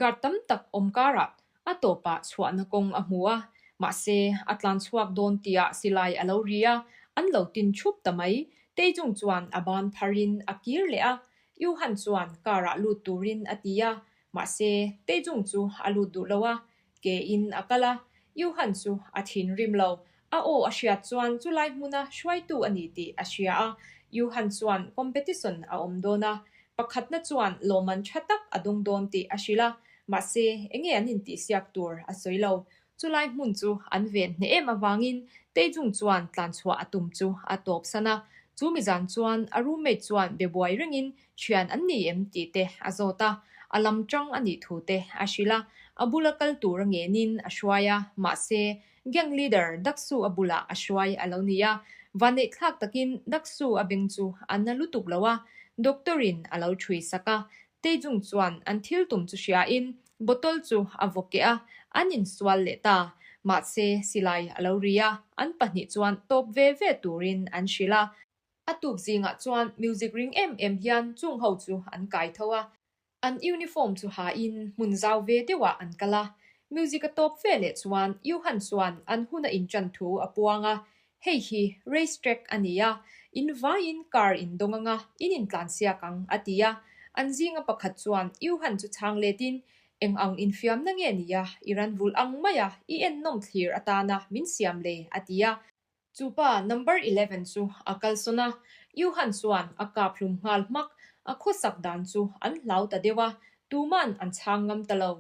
guard tam tak awm karah a tawpah chhuahna kawng a hmu a, mahse a tlan chhuak dawn tihah silai a lo ri a, an lo tin thup ta mai. Taejung chuan a ban pharin a kir leh a, Yuhan chuan car-ah lut turin a ti a, mahse Taejung chu a lut duh lo a, ke in a kal a, Yuhan chu a thinrim lo. A aw a hriat chuan chulai hmuna hruaitu a ni tih a hria a, Yuhan chuan competition a awm dawn a, pakhatna chuan lawmman tha tak a dawng dawn tih a hrilh a, mahse enge an intihsiak tur a sawi lo. Chulai hmun chu an ven hneh em avangin Taejung chuan tlanchhuah a tum chu a tawpsan a, chu mizan chuan a roommate chuan be buai rengin Thian an ni em tih te a zawt a, a lam tang a nih thu te a hrilh a, a bula kal tur a ngenin a hruai a, mahse, gang leader Daksu a bulah a hruai a lo ni a, vanneih thlak takin Daksu a beng chu a na lutuk lo a, doctor in a lo thui sak a, Taejung chuan an thil tum chu hriain bottle chu a vaw keh a, an insual leh ta, mahse, silai a lo ri a, an pahnih chuan tawp ve ve turin an hrilh a. A tuk zingah chuan music ring em em hian chung ho chu an kai tho a, an uniform chu hain hmun zau ve deuhah an kal a. Music a tawp ve leh chuan Yuhan chuan an hun a inṭan thu a puang a, Hei hi race track a ni a, in vaiin car in dawng anga in intlansiak ang a ti a. An zinga pakhat chuan Yuhan chu chhang letin, Eng ang infiamna nge nia i ran vulh ang maia i ennawm thlir atana min siam le a ti a. Chu pa number 11 chu a kalsawn a, Yuhan chuan a kap hlum nghal hmak, a khawsak dan chu an hlau ta deuh a, tuman an chhang ngam ta lo.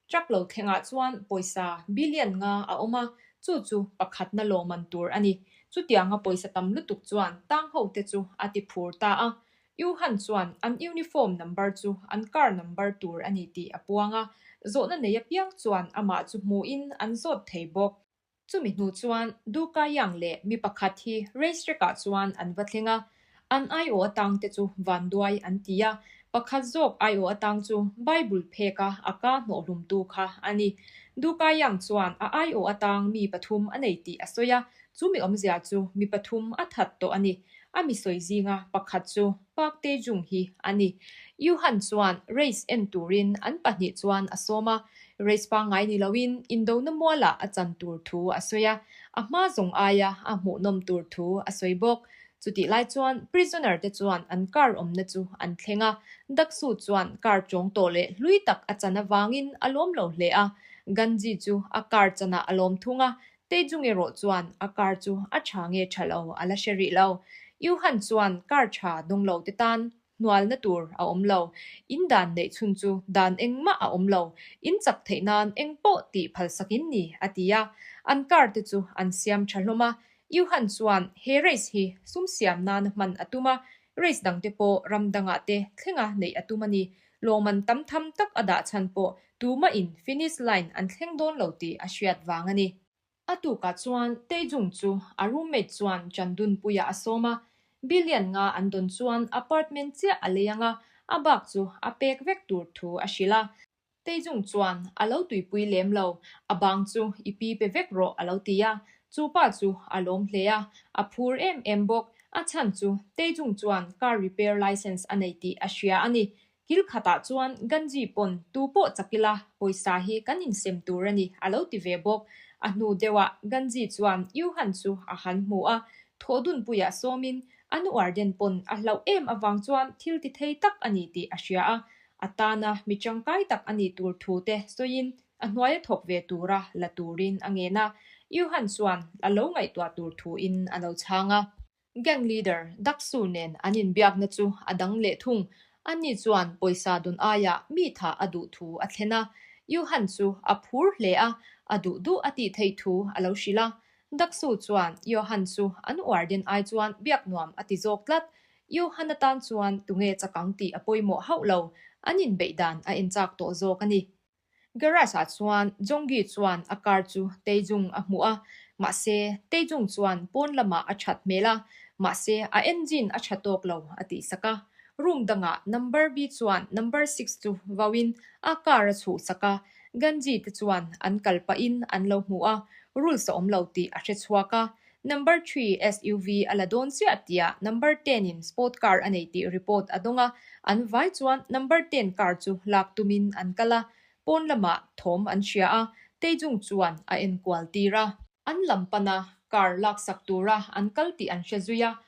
Truck lo thlengah chuan pawisa billion nga a awm a, chu chu pakhatna lawmman tur a ni. Chutianga pawisa tam lutuk chuan tang ho te chu a ti phur ta a. Yuhan chuan an uniform number chu an car number tur a ni tih a puang a, zawhna nei apiang chuan amah chu hmuhin an zawt thei bawk. Chumi hnu chuan Du Kaiyang leh mi pakhat hi race track ah chuan an va thleng a. An aiawh atang te chu vanduai an ti a, pakhat zawk aiawh atang chu Bible pheka a ka hnawhhlumtu kha a ni. Dukayang chuan a aiawh atang mi pathum a nei tih a sawi a, chu mi awmzia chu mi pathum a that tawh a ni. A mi sawi zinga pakhat chu Park Tae-jung hi a ni. Yuhan chuan race en turin an pahnih chuan a sawm a, race pangngai ni loin indona mualah a chan tur thu a sawi a, a hma zawng aia a hmuhnawm tur thu a sawi bawk. Chutih lai chuan prisoner te chuan an car awmna chu an thleng a, Daksu chuan car chawng tawh leh hlui tak a chan avangin a lawm lo hle a, Ganji chu a car chanah a lawm thung a, Taejung erawh chuan a car chu a tha nge tha lo a la hre rih lo. Yuhan chuan car tha dawng lo te tan hnualna tur a awm lo. In dan neih chhun chu dan engmah a awm lo. In chak theih nan eng pawh tih phalsak in ni, a ti a. An car te chu an siam tha hlawm a. Yuhan chuan he race hi sum siam nana hman a tum a, race dang te pawh ram dangah te thlenga neih a tum a ni. Lawngman tam tham tak a dah chhan pawh tumahin finish line an thleng dawn lo tih a hriat vang a ni. A tukah chuan Taejung chu a roommate chuan Chandunpuiah a sawm a, billion nga an dawn chuan apartment chiah a lei ang a, a bak chu a pek vek tur thu a hrilh a. Taejung chuan a lo tuipui lem lo, a bang chu i pi pe vek rawh a lo ti a, chu pa chu a lawm hle a, a phur em em bawk. A chhan chu Taejung chuan car repair license a nei tih a hria a ni. Kil khatah chuan Ganji pawn tu pawh chak ila pawisa hi kan insem tur a ni a lo ti ve bawk. A hnu deuhah Ganji chuan Yuhan chu a han hmu a, thawhdunpuiah sawmin a nu Arden pawn a hlauh em avang chuan thil ti thei tak a ni tih a hria a, a tana mi tangkai tak a nih tur thu te sawiin a hnuaia thawk ve tura la turin a ngen a, Yuhan chuan a lo ngaihtuah tur thuin a lo chhang a. Gang leader Daksu nen an inbiakna chu a dang leh thung. Ani chuan pawisa dawn aiah mi tha a duh thu a thlen a. Yuhan chu a phur hle a, a duh duh a tih theih thu a lo hrilh a. Daksu chuan Yohan chu an uar den ai chuan biak nuam a ti zawk tlat. Yohan atan chuan tunge chakang tih a pawimawh hauh lo, an inbeih dan a enchak tawh zawk a ni. Garage ah chuan Jonggi chuan a car chu Taejung a hmuh a, mahse Taejung chuan pawn lamah a that hmel a, mahse a engine a tha tawk lo a tih sak a. Room dangah number B chuan number six chu vauin a car a chhuh sak a, Ganji te chuan an kal pahin an lo hmu a, rules a awm lo tih a hre chhuak a, Number three SUV a la dawn chiah tiah number ten in sport car a nei tih report a dawng a, an vai chuan number ten car chu lak tumin an kal a, pawn lamah thawm an hria a, Taejung chuan a enkual tir a. An lam pana car laksak tura an kal tih an hre zui a,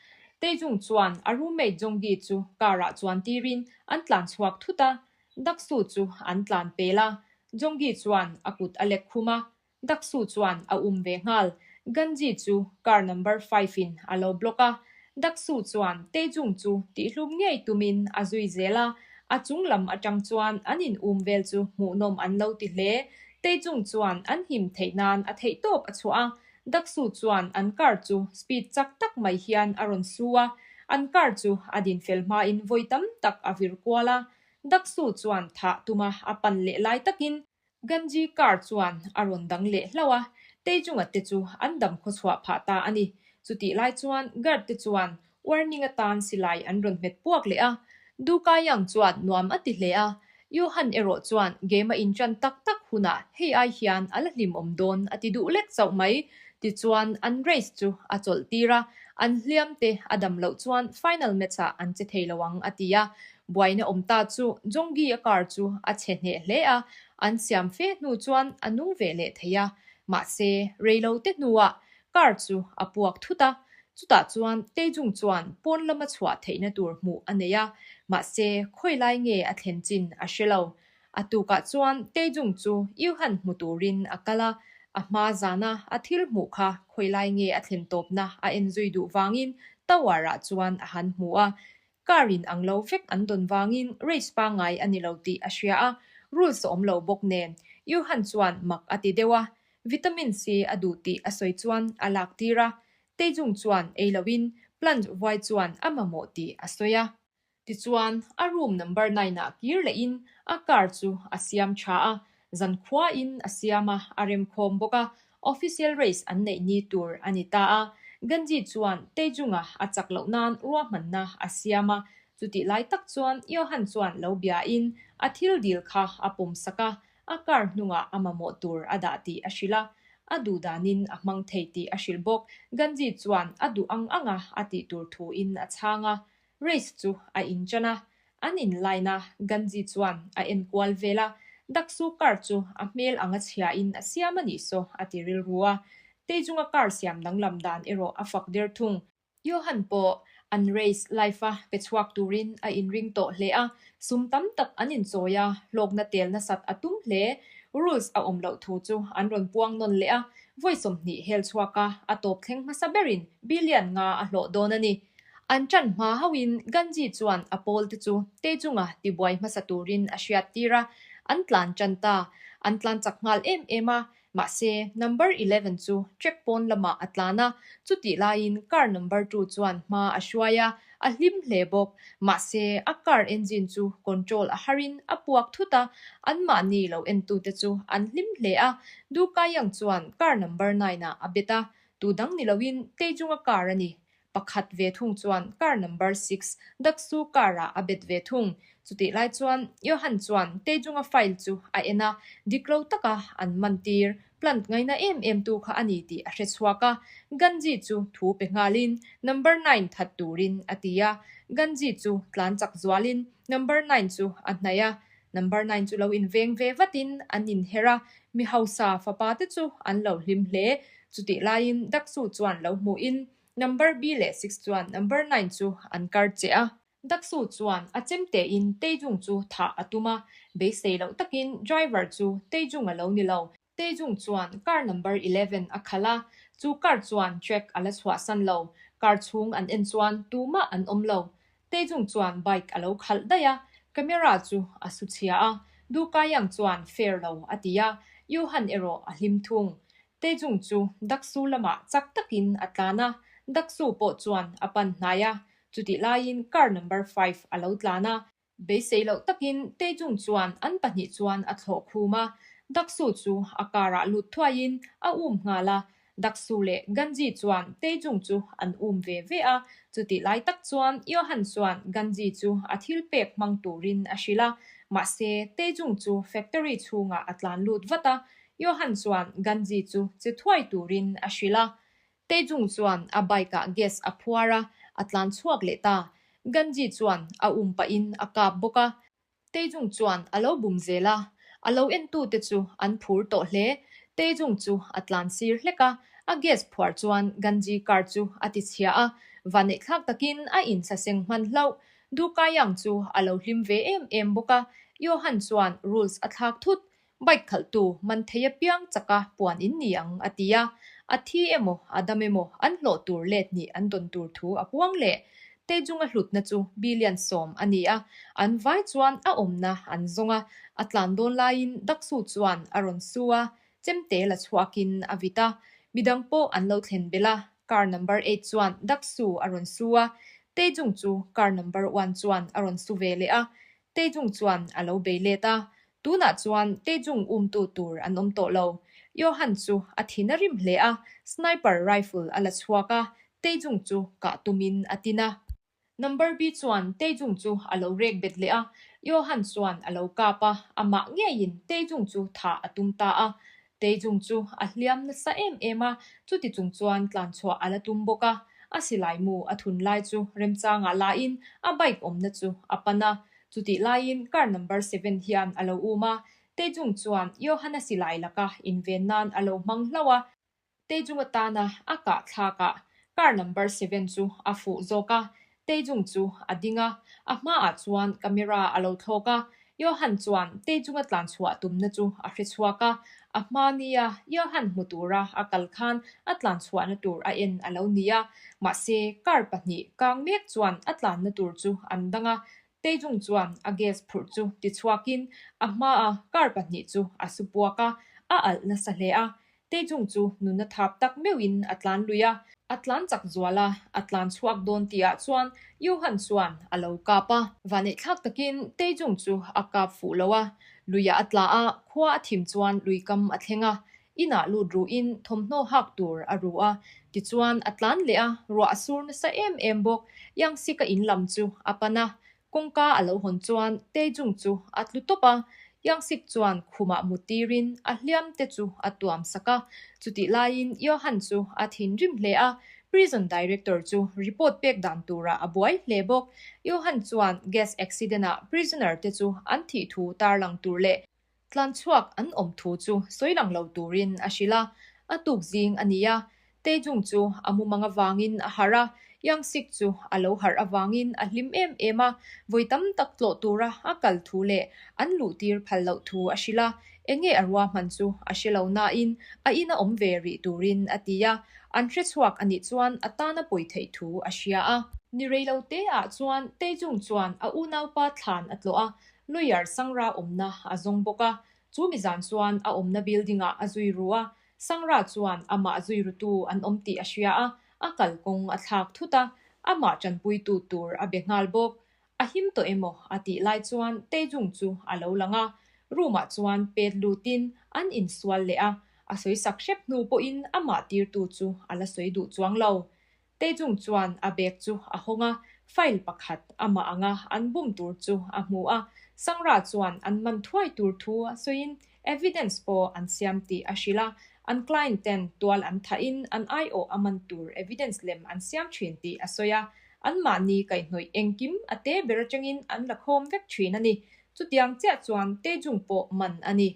Taejung chuan a roommate Jonggi chu car ah chuan tirin an tlan chhuak thut a, Daksu chu an tlan pel a, Jonggi chuan a kut a lek khum a, Daksu chuan a um ve nghal. Ganji chu car number five in a lo block a. Daksu chuan Taejung chu tihhlum ngei tumin a zui zel a, a chung lam atang chuan an in um vel chu hmuhnawm an lo ti hle. Taejung chuan an him theih nan a theihtawp a chhuah a, Daksu chuan an car chu speed chak tak mai hian a rawn su a, an car chu a din fel hmain vawi tam tak a vir kual a. Daksu chuan thah tuma a pan leh lai takin Ganji car chuan a rawn dang leh hlauh a, Taejunga te chu an dam khawchhuah phah ta a ni. Chutih lai chuan guard te chuan warning atan silai an rawn hmet puak leh a, Du Kaiyang chuan nuam a ti hle a, Yuhan erawh chuan game a inṭan tak tak hunah hei ai hian a la hlimawm dawn a ti duh lek chauh mai. Tichuan an race chu a chawlh tir a, an hliam te a dam loh chuan final match ah an che thei lo ang a ti a, Buaina awm ta chu Jonggi-a car chu a chhe hneh hle a, an siam fe hnu chuan a nung ve leh thei a, mahse reilo te hnuah car chu a puak thut a, chutah chuan Taejung chuan pawn lama chhuah theihna tur hmuh a nei a, mahse khawi lai nge a thlen chin a hre lo. A tukah chuan Taejung chu Yuhan hmu turin a kal a, a hma zana a thil hmuh kha khawi lai nge a thlen tawpna a en zui duh vangin tower-ah chuan a han hmu a, Car in ang lo vek an dawn vangin race pangngai a ni lo tih a hria a, rules a awm lo bawk nen. Yuhan chuan mak a ti deuh a, vitamin C a duh tih a sawi chuan a lak tir a, Taejung chuan ei loin plant vuai chuan a mamawh tih a sawi a. Tichuan, a room number nine ah kir lehin a car chu a siam tha a, zankhuain a siam a, a remkhawm bawk a, official race an neih ni tur a ni ta a. Ganji chuan Taejung-a a chak loh nan ruahmanna a siam a, chutih lai tak chuan Johan chuan lo biain a thil dil kha a pawm sak a, a car hnungah a mamawh tur a dah tih a hrilh a, a duh danin a hmang thei tih a hrilh bawk. Ganji chuan a duh ang anga a tih tur thuin a chhang a, Race chu a inchan a, an in line a, Ganji chuan a en kual vel a, Daksu car chu a hmel anga chhiain a siam a nih saw a ti rilru a, Teichunga car siam danglam dan erawh a fak der thung. Johan pawh an race live a pe chhuak turin a inring tawh hle a, sum tam tak an inchawi a, hlawkna tel nasat a tum hle. Rules a awm loh thu chu an rawn puang nawn leh a, vawi 20 hel chhuak a, a tawp thleng hmasa berin billion nga a hlawh dawn a ni. An ṭan hma hauhin Ganji chuan a pawlte chu Teichunga tibuai hmasa turin a hriat tir a, an tlan ṭan ta. An tlan chak nghal em em a, mahse number 11 chu track pawn lamah a tlan a, chutih laiin car number two chuan hma a hruai a, a hlim hle bawk. Mahse a car engine chu control a harin a puak thut a, anmahni lo entute chu an hlim hle a, Du Kaiyang chuan car number nine-ah a bet a, tu dang ni loin Teichunga car a ni. Pakhat ve thung chuan car number six Daksu car ah a bet ve thung. Chutih lai chuan Johan chuan Taejung-a file chu a en a, dik lo taka an man tir, plant ngaina em em tu kha a ni tih a hre chhuak a. Ganji chu thu pe nghalin number nine that turin a ti a. Ganji chu tlan chak zualin number nine chu a hnaih a. Number nine chu lo inveng ve vatin an inher a, mi hausa fapa te chu an lo hlim hle. Chutih laiin Daksu chuan lo hmuhin Number B leh six chuan number nine chu an kar che a. Daksu chuan a chemtein Taejung chu thah a tum a, beisei loh takin driver chu Taejung a lo ni lo. Taejung chuan car number 11 a khalh a, chu car chuan track a la chhuahsan lo. Car chhung an en chuan tumah an awm lo. Taejung chuan bike a lo khalh daih a, camera chu a su chhia a, Du Kaiyang chuan fair lo a ti a, Yuhan erawh a hlim thung. Taejung chu Daksu lamah chak takin a tlan a, Daksu pawh chuan a pan hnai a, chutih laiin car number five a lo tlan a. Beisei loh takin Taejung chuan an pahnih chuan a thlawh khum a, Daksu chu a car ah lut thuaiin a um nghal a, Daksu leh Ganji chuan Taejung chu an um ve ve a, chutih lai tak chuan Johan chuan Ganji chu a thil pek hmang turin a hrilh a, mahse Taejung chu factory chhungah a tlan lut vat a, Johan chuan Ganji chu che thuai turin a hrilh a. Taejung chuan a bike-ah gas a phuar a, a tlan chhuak leh ta. Ganji chuan a um pahin a kap bawk a. Taejung chuan a lo bum zel a, a lo entute chu an phur tawh hle. Taejung chu a tlan sir hlek a, a gas phuar chuan Ganji car chu a ti chhia a, vaneihthlak takin a insaseng hman hlauh. Dukayang chu a lo hlim ve em em bawk a, Johan chuan rules a thlak thut. Bike khalhtu man thei apiang chaka puan in ni ang, a ti a. A thi emaw, a dam emaw, an hlawh tur let nih an dawn tur thu a puang leh. Taejung-a hlutna chu billion 10 a ni a, an vai chuan a awmna an zawng a, a tlan dawn laiin Daksu chuan a rawn su a, chemte la chhuakin a vit a. Midang pawh an lo thlen belh a, car number eight chuan Daksu a rawn su a, Taejung chu car number one chuan a rawn su ve leh a, Taejung chuan a lo bei let a, Tunah chuan Taejung umtu tur an awm tawh lo. Johan chu a thin a rim hle a, sniper rifle a la chhuak a, Taejung chu kah tumin a tin a. Number B chuan Taejung chu a lo rek bet leh a, Johan chuan a lo kap a, amah ngeiin Taejung chu thah a tum ta a. Taejung chu a hliam nasa em em a, chuti chung chuan tlanchhuah a la tum bawk a. A silai mu a thun lai chu remchangah lain a bike awmna chu a pan a, Chutih laiin car number seven hian a lo um a, Taejung chuan Johanna silai laka inven nan a lo hmang hlauh a. Taejung atana a kah thlakah car number seven chu a fuh zawk a, Taejung chu a ding a, a hmaah chuan camera a lo thlawk a. Johan chuan Taejunga tlanchhuah tumna chu a hre chhuak a, a hma nia Johan hmu tura a kal khan a tlanchhuahna tur a en a lo ni a, mahse car pahnih kang mek chuan a tlanna tur chu an dang a, Taejung chuan a gas phurh chu tichhuakin a hmaa car pahnih chu a su puak a, a alh nasa hle a. Taejung chu nuna thap tak meuhin a tlan lui a. A tlan chak zual a, a tlan chhuak dawn tihah chuan Johan chuan a lo kap a. Vaneihthlak takin Taejung chu a kap fuh lo a, luiah a tla a, khua a thim chuan lui kam a thleng a. Inah lut ruhin thawmhnaw hak tur a ru a, tichuan a tlan leh a, ruah a sur nasa em em bawk. Yangsik-a in lam chu a pan a, kawngka a lo hawn chuan Taejung chu a tlu tawp a, Yangsik chuan khumah mut tirin a hliam te chu a tuam sak a. Chutih laiin Johan chu a thinrim hle a, Prison Director chu report pek dan turah a buai hle bawk. Johan chuan gas accident-ah prisoner te chu an thih thu tarlang tur leh Tlan chhuak an awm thu chu sawi lang lo turin a hrilh a, a tuk zing a ni a, Taejung chu a mumang avangin a harh a, Youngsik chu a lo harh avangin a hlim em em a, vawi tam tak tlawh tura a kal thu leh an luh tir phal loh thu a hrilh a, enge a ruahman chu a hre lo nain a ina awm ve rih turin a ti a, an hre chhuak a nih chuan a tana pawi theih thu a hria a. Ni rei lo te ah chuan Taejung chuan a unaupa thlan a tlawh a, Lawyer Sangra awmna a zawng bawk a, chu mi zan chuan a awmna building ah a zui ru a, Sangra chuan amah zui rutu an awm tih a hria a, a kalkawng a thlak thut a, amah tanpuitu tur a be nghal bawk. A him tawh emaw a tih lai chuan Taejung chu a lo lang a, room ah chuan pet lutin an insual leh a, a sawi sak hrep hnu pawhin amah tirtu chu a la sawi duh chuang lo. Taejung chuan a bag chu a hawng a, file pakhat amah anga an bum tur chu a hmu a, Sangra chuan an man thuai tur thu a sawiin evidence pawh an siam tih a hrilh a, an client ten tual an thahin an aiawh a man tur evidence lem an siam thin tih a sawi a, anmahni kaihhnawih engkim a te ber atangin an la khawm vek thin a ni. Chutiang chiah chuan Taejung pawh man a ni.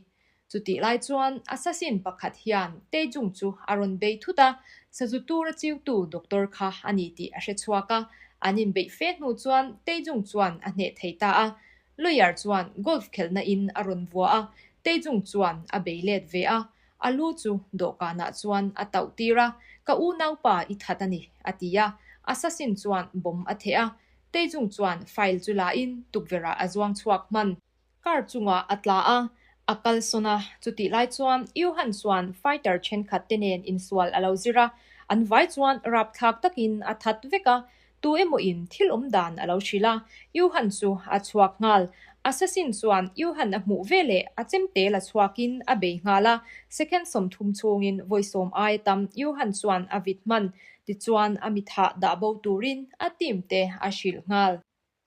Chutih lai chuan assassin pakhat hian Taejung chu a rawn bei thut a, sazu tura chiutu doctor kha a ni tih a hre chhuak a. An inbeih fe hnu chuan Taejung chuan a hneh thei ta a. Lawyer chuan golf khelhna in a rawn vua a, Taejung chuan a bei let ve a. A lu chu dawhkanah chuan a tauh tir a, Ka unaupa i that a ni, a ti a. Assassin chuan bomb a theh a. Taejung chuan file chu la in tukverhah a zuang chhuak hman. Car chungah a tla a, a kalsawn a, chutih lai chuan Johan chuan fighter thenkhat te nen insual a lo zir a, an vai chuan rapthlak takin a that vek a, tu emaw in thil awm dan a lo hrilh a, Johan chu a chhuak nghal. Assassin chuan Johan a hmuh veleh a chemte la chhuakin a bei nghal a, second 30 chhungin vawi sawm aia tam Johan chuan a vit hman, tichuan a mithah dah bo turin a team te a hrilh nghal.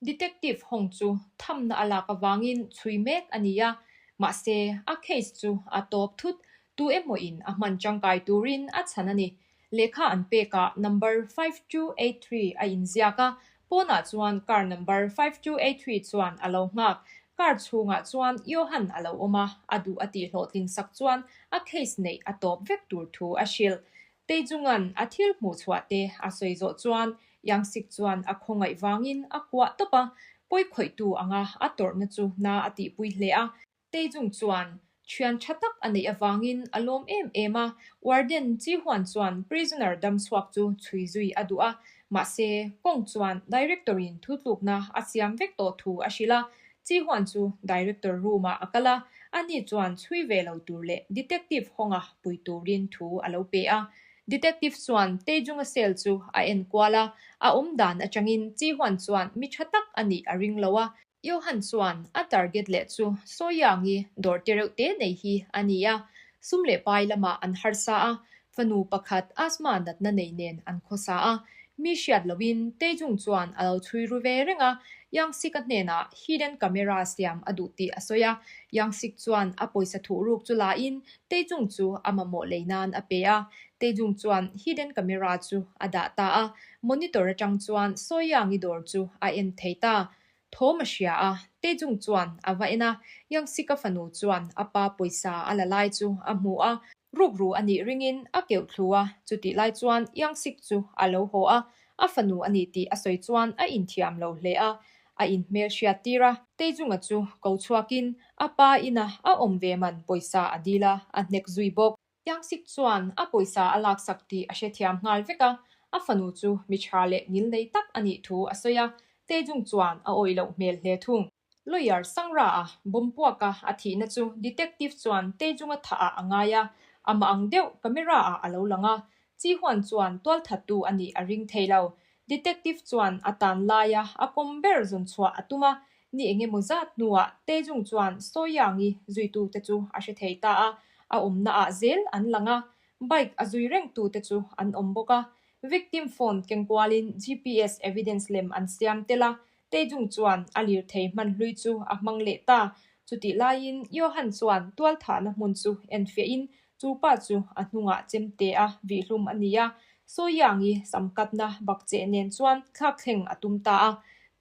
Detective Hong chu thamna a lak avangin chhui mek a ni a, mahse a case chu a tawp thut, tu emawin a hman tangkai turin a chhan a ni. Lehkha an pekah number 5283 a inziak a, pawnah chuan car number 5283 chuan a lo nghak. Car chhungah chuan Johan a lo awm a, a duh a tih hlawhtlin sak chuan a case neih a tawp vek tur thu a hrilh. Taejunga'n a thil hmuh chhuah te a sawi zawh chuan Yangsik chuan a khawngaih vangin a kuah tawp a, pawi khawihtu anga a tawrhna chu na a tihpui hle a. Taejung chuan thian tha tak a neih avangin a lawm em em a, Warden Ji-Hwan chuan prisoner dam chhuak chu chhui zui a duh a, mahse Kong chuan Director-in thutlukna a siam vek tawh thu a hrilh a, Ji-Hwan chu Director room-ah a kal a, ani chuan chhui ve lo tur leh Detective hawnga pui turin thu a lo pe a. Detective chuan Taejung-a cell chu a en kual a, a awm dan atangin Ji-Hwan chuan mi tha tak a nih a ring lo a. Johan chuan a target leh chu Sawiangi dawr te reuh te nei hi a ni a, sum leh pai lamah an harsa a, fanu pakhat asthma natna nei nen an khawsa a, mi hriat loin Taejung chuan a lo chhui ru ve reng a, Yangsik-a hnenah hidden camera siam a duh tih a sawi a, Yangsik chuan a pawisa thuhruk chu lain Taejung chu a mamawh lei nan a pe a, Taejung chuan hidden camera chu a dah ta a, monitor atang chuan Sawiangi dawr chu a en thei ta. Thawm a hria a, Taejung chuan a va en a, Yangsik-a fanu chuan a pa pawisa a la lai chu a hmu a, Rukru a nih ringin a keuh thlu a, chutih lai chuan Yangsik chu a lo haw a, a fanu a ni tih a sawi chuan a inthiam lo hle a, a inhmel hriat tir a. Taejunga chu ko chhuakin a pa ina a awm ve man pawisa a dil a, a hnek zui bawk. Yangsik chuan a pawisa a laksak tih a hrethiam nghal vek a, a fanu chu mi tha leh ngil nei tak a nih thu a sawi a, Taejung chuan a awih loh hmel hle thung. Lawyer Sangra-a bomb puaka a thihna chu detective chuan Taejung-a thah ah a ngai a, amah ang deuh camera-ah a lo lang a, Ji-Hwan chuan tualthattu a nih a ring thei lo. Detective chuan a tan laia a kawm ber zawn chhuah a tum a, ni eng emaw zat hnuah Taejung chuan Sawi-Yangi zuitute chu a hre thei ta a. A awmna ah zel an lang a, bike a zui reng tu te chu an awm bawk a. Victim phone keng kualin GPS evidence lem an siam tel a, Taejung chuan a lirthei hman hlui chu a hmang leh ta. Chutih laiin Johan chuan tualthahna hmun chu enfiahin chu pa chu a hnungah chemte a vihhlum a ni a, Sawiangi samkatna bakcheh nen chuan thlakthleng a tum ta a.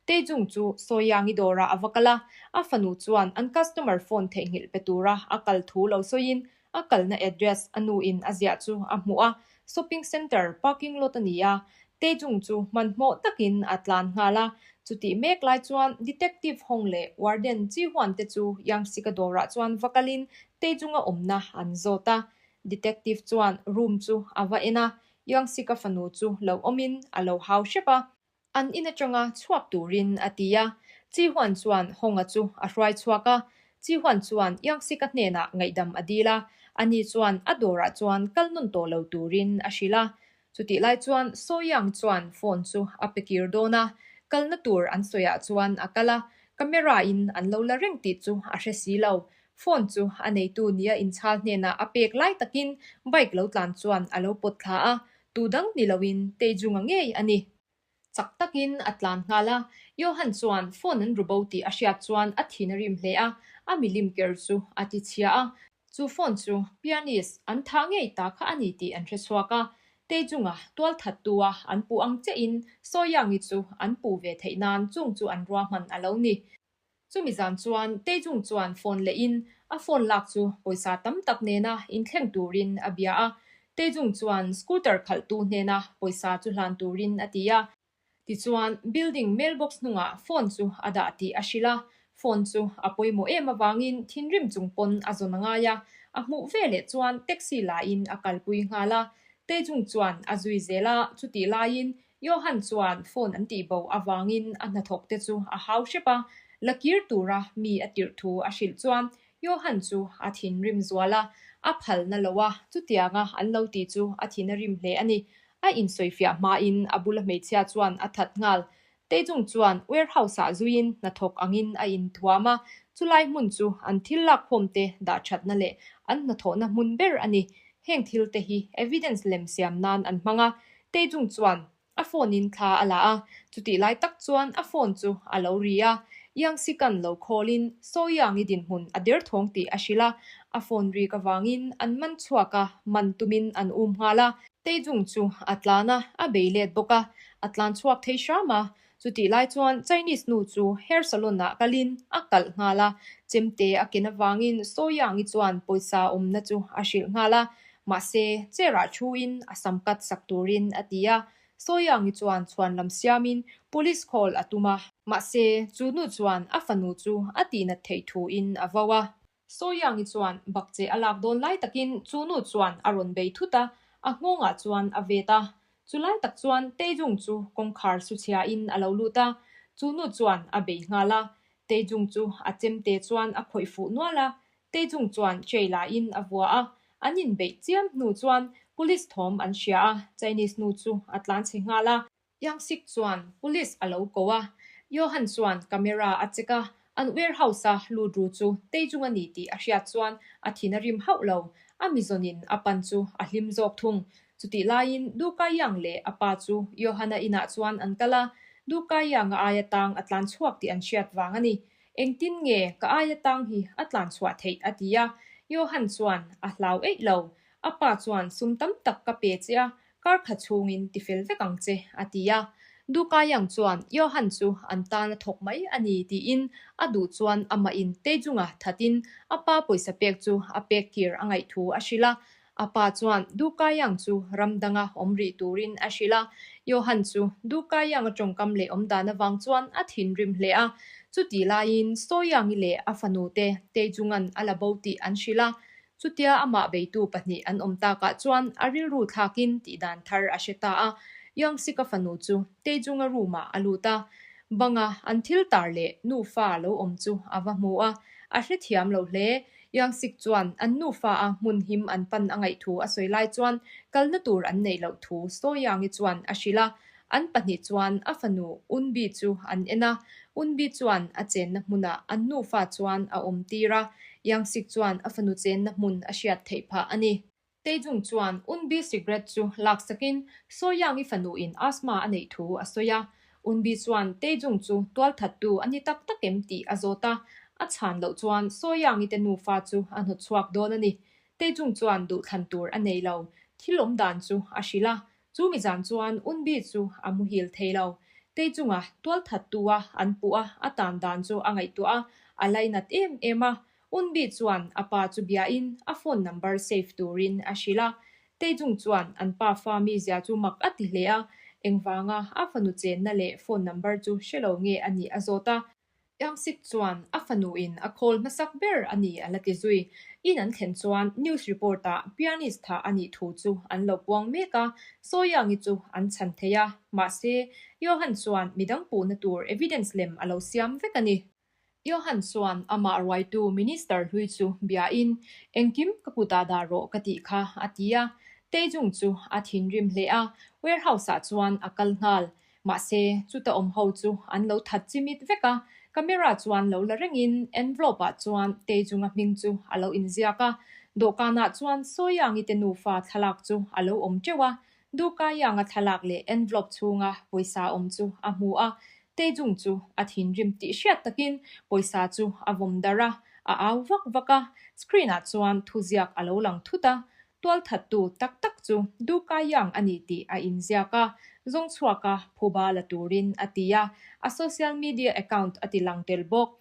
Taejung chu Sawiangi dawrah a va kal a, a fanu chuan an customer phone theihnghilh pe tura a kal thu lo sawiin a kalna address a nuin a ziah chu a hmuh a, shopping centre parking lot a ni a, Taejung chu hmanhmawh takin a tlan nghal a, chutih mek lai chuan Detective Hong leh Warden Ji Huan te chu Yangsik-a dawrah chuan va kalin Taejung-a awmna an zawt a. Detective chuan room chu a va en a, Yangsik-a fanu chu lo awmin a lo hau hrep a. An in atanga chhuak turin a ti a, Chi Huan chuan Honga chu a hruai chhuak a. Chi Huan chuan Yangsika hnenah ngaihdam a dil a, ani chuan a dawrah chuan kal nawn tawh lo turin a hrilh a. Chutih lai chuan Saw Yang chuan phone chu a pe kir dawn a, kalna tur an sawiah chuan a kal a, camera in an lo la reng tih chu a hre si lo. Phone chu a neitu nia inchhal hnenah a pek lai takin bike lo tlan chuan a lo pawt thla a, Tu dang ni loin Taejung-a ngei a ni. Chak takin a tlan nghal a, Johan chuan phone an ru bo tih a hriat chuan a thin a rim hle a, a milim ker chu a ti chhia a. Chu phone chu pianist an thah ngei ta kha a ni tih an hre chhuak a, Taejung-a tualthattu-a an puh ang chiahin Sawiangi chu an puh ve theih nan chung chu an ruahman a lo ni. Chumi zan chuan Taejung chuan phone lehin a phone lak chu pawisa tam tak nena inthleng turin a bia a. Taejung chuan scooter khalhtu hnena pawisa chu hlan turin a ti a. Tichuan, building mailbox hnungah phone chu a dah tih a hrilh a. Phone chu a pawimawh em avangin thinrim chung pawn a zawn a ngai a. A hmuh veleh chuan taxi lain a kalpui nghal a. Taejung chuan a zui zel a, chutih laiin Johan chuan phone an tih bo avangin a hnathawk te chu a hau hrep a, la kir tura mi a tirh thu a hrilh chuan Johan chu a thinrim zual a, a phalna lo a, chutianga an lo tih chu a thin a rim hle a ni. A insawifiah hmain a bula hmeichhia chuan a that nghal. Taejung chuan warehouse ah zuiin hnathawk angin a inthuam a, chulai hmun chu an thil lakkhawm te dah thatna leh an hnathawhna hmun ber a ni. Heng thil te hi evidence lem siam nan an hmang a, Taejung chuan a phone in thla a la a, chutih lai tak chuan a phone chu a lo ri a, Yang Sikan lo call in Saw Yang-i dinhmun a derthawng tih a hrilh a, a phone rik avangin an man chhuak a, man tumin an um nghal a. Taejung chu a tlan a, a bei let bawk a, a tlan chhuak thei hram a, chutih lai chuan Chinese nu chu hair salon ah kalin a kalh nghal a, chemte a ken avangin Saw Yang-i chuan pawisa awmna chu a hrilh nghal a, Mahse, chair-ah thuin a sam cut sak turin a ti a, Sawiangi chuan chhuan lam siamin police call a tum a. Mahse, chu nu chuan a fanu chu a tihnat theih thuin a vo a. Sawiangi chuan bakcheh a lak dawn lai takin chu nu chuan a rawn bei thut a, a nghawngah chuan a vet a. Chu lai tak chuan Taejung chu kawngkhar su chhiain a lo lut a, chu nu chuan a bei nghal a. Taejung chu a chemte chuan a khawih fuh nual a, Taejung chuan tray lain a vua a, an inbeih chiam hnu chuan police thawm an hria a, Chinese nu chu a tlan chhe nghal a. Yangsik chuan police a lo ko a, Johan chuan camera a check a, an warehouse a lut ru chu Taejung a ni tih a hriat chuan a thin a rim hauh lo, a mizawnin a pan chu a hlim zawk thung. Chutih laiin Du Kai-yang leh a pa chu Johan-a inah chuan an kal a, Du Kai-yang-a aia tang a tlan chhuak tih an hriat vang a ni. Engtin nge ka aia tang hi a tlan chhuah theih? a ti a. Johan chuan a hlau eih lo. A pa chuan sum tam tak ka pe che a, kar khat chhungin ti fel vek ang che, a ti a. Dukayang chuan Johan chu an tan a thawk mai a ni tiin a duh chuan amah in Taejunga thatin a pa pawisa pek chu a pek kir a ngaih thu a hrilh a. A pa chuan Dukayang chu ram danga awm rih turin a hrilh a, Johan chu Dukayang a tawngkam leh awm dan avang chuan a thinrim hle a. Chutih laiin Sawiangi leh a fanu te Taejungan a la bo tih an hrilh a. Chutia amah beitu pahnih an awm takah chuan a rilru thlakin tihdan thar a hre ta a. Youngsik-a fanu chu Taejunga room-ah a lut a, banga an thil tar leh nufa lo awm chu a va hmu a, a hrethiam lo hle. Youngsik chuan an nufa a hmun him an pan a ngaih thu a sawi lai chuan kalna tur an neih loh thu Sawiangi chuan a hrilh a. An pahnih chuan a fanu Eunbi chu an en a, Eunbi chuan a chenna hmunah an nufa chuan a awm tir a, Youngsik chuan a fanu chenna hmun a hriat theih phah a ni. Taejung chuan Eunbi cigarette chu laksakin Soyoung-i fanuin asthma a neih thu a sawi a. Eunbi chuan Taejung chu tualthattu a ni tak tak em tih a zawt a, a chhan loh chuan Soyoung-i te nufa chu a hnawtchhuak dawn a ni. Taejung chuan duhthlan tur a nei lo, thil awm dan chu a hrilh a, Chu mi zan chuan Unbi chu a muhil thei lo. Teichunga tualthattu-a an puh a, a tan dan chu a ngaihtuah a, a lainat em em a. Unbi chuan a pa chu biain a phone number save turin a hrilh a. Teichung chuan an pa fa mizia chu mak a ti hle a, engvanga a fanu chenna leh phone number chu hre lo nge a nih a zawt a. Youngsik chuan a fanuin a call hmasak ber a ni a la ti zui. In an thlen chuan news report-ah pianist tha a nih thu chu an lo puang mek a, Soyoung-i chu an chhan thei a, mahse, Johan chuan midang puhna tur evidence lem a lo siam vek a ni. Johan chuan amah ruaitu minister hlui chu biain, Engkim ka kutah dah rawh ka tih kha, a ti a. Taejung chu a thinrim hle a, warehouse-ah chuan a kal nghal. Mahse, chuta awm ho chu an lo that chimit vek a, camera chuan lo la rengin envelope ah chuan Tejunga hming chu a lo inziak a, dawhkanah chuan Sawiangi te nufa thlalak chu a lo awm teuh a, Dukaianga thlalak leh envelope chhunga pawisa awm chu a hmu a, Tejung chu a thinrim tih hriat takin pawisa chu a vawm darh a, a au vak vak a, screen ah chuan thuziak a lo lang thut a, Tualthattu tak tak chu Duka Yang a ni tih a inziak a, zawngchhuaka phuba la turin a ti a, a social media account a ti lang tel bawk.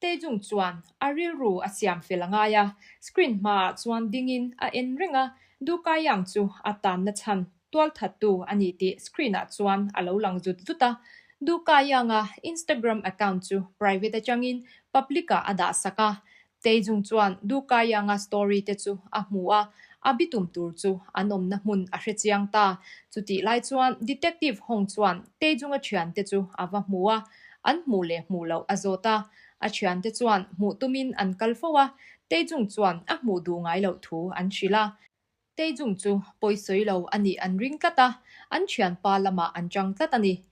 Taejung chuan a rilru a siam fel a ngai a, screen hmaah chuan dingin a en reng a, Duka Yang chu a tanna chhan tualthattu a ni tih screen-ah chuan a lo lang zut zut a. Duka Yang-a Instagram account chu private atangin public-ah a dahsak a, Taejung chuan Dukayanga story te chu a hmu a, a bitum tur chu an awmna hmun a hre chiang ta. Chutih lai chuan Detective Hong chuan Taejunga thiante chu a va hmu a, an hmuh leh hmuh loh a zawt a. A thiante chuan hmuh tumin an kal fo a, Taejung chuan a hmuh duh ngai loh thu an hrilh a. Taejung chu pawisawi lo a nih an ring tlat a, an thianpa lamah an chang tlat a ni.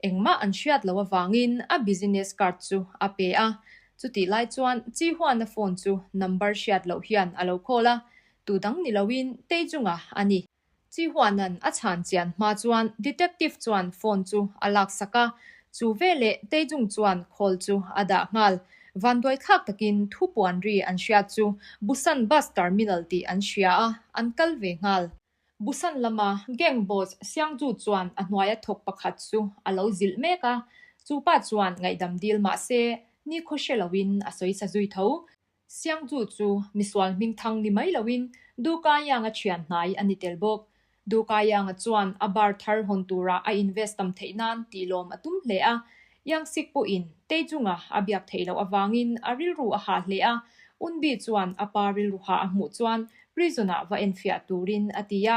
Engmah an hriat loh avangin a business card chu a pe a, chutih lai chuan Chi Huana phone chu number hriat loh hian a lo call a, tu dang ni loin Taejunga a ni. Chi Huana'n a chhan chian hma chuan detective chuan phone chu a laksak a, chu veleh Taejung chuan call chu a dah nghal. Vanduaithlak takin thu puan ri an hriat chu Busan Bus Terminal tih an hria a, an kal ve nghal. Busan lama gang boss Siangju chuan a hnuaia thawk pakhat chu a lo zilh mek a, chu pa chuan ngaihdam dil mah se nikhaw hre loin a sawi sa zui tho. Siangju chu misual hmingthang ni mai loin Dukayanga thian hnai a ni tel bawk. Dukayanga chuan a bar thar hawn tura a invest tam theih nan tih lawm a tum hle a. Yangsik pawhin Taejunga a biak theih loh avangin a rilru a hah hle a. Unbi chuan a pa rilru hah a hmuh chuan prison-ah va enfiah turin a ti a.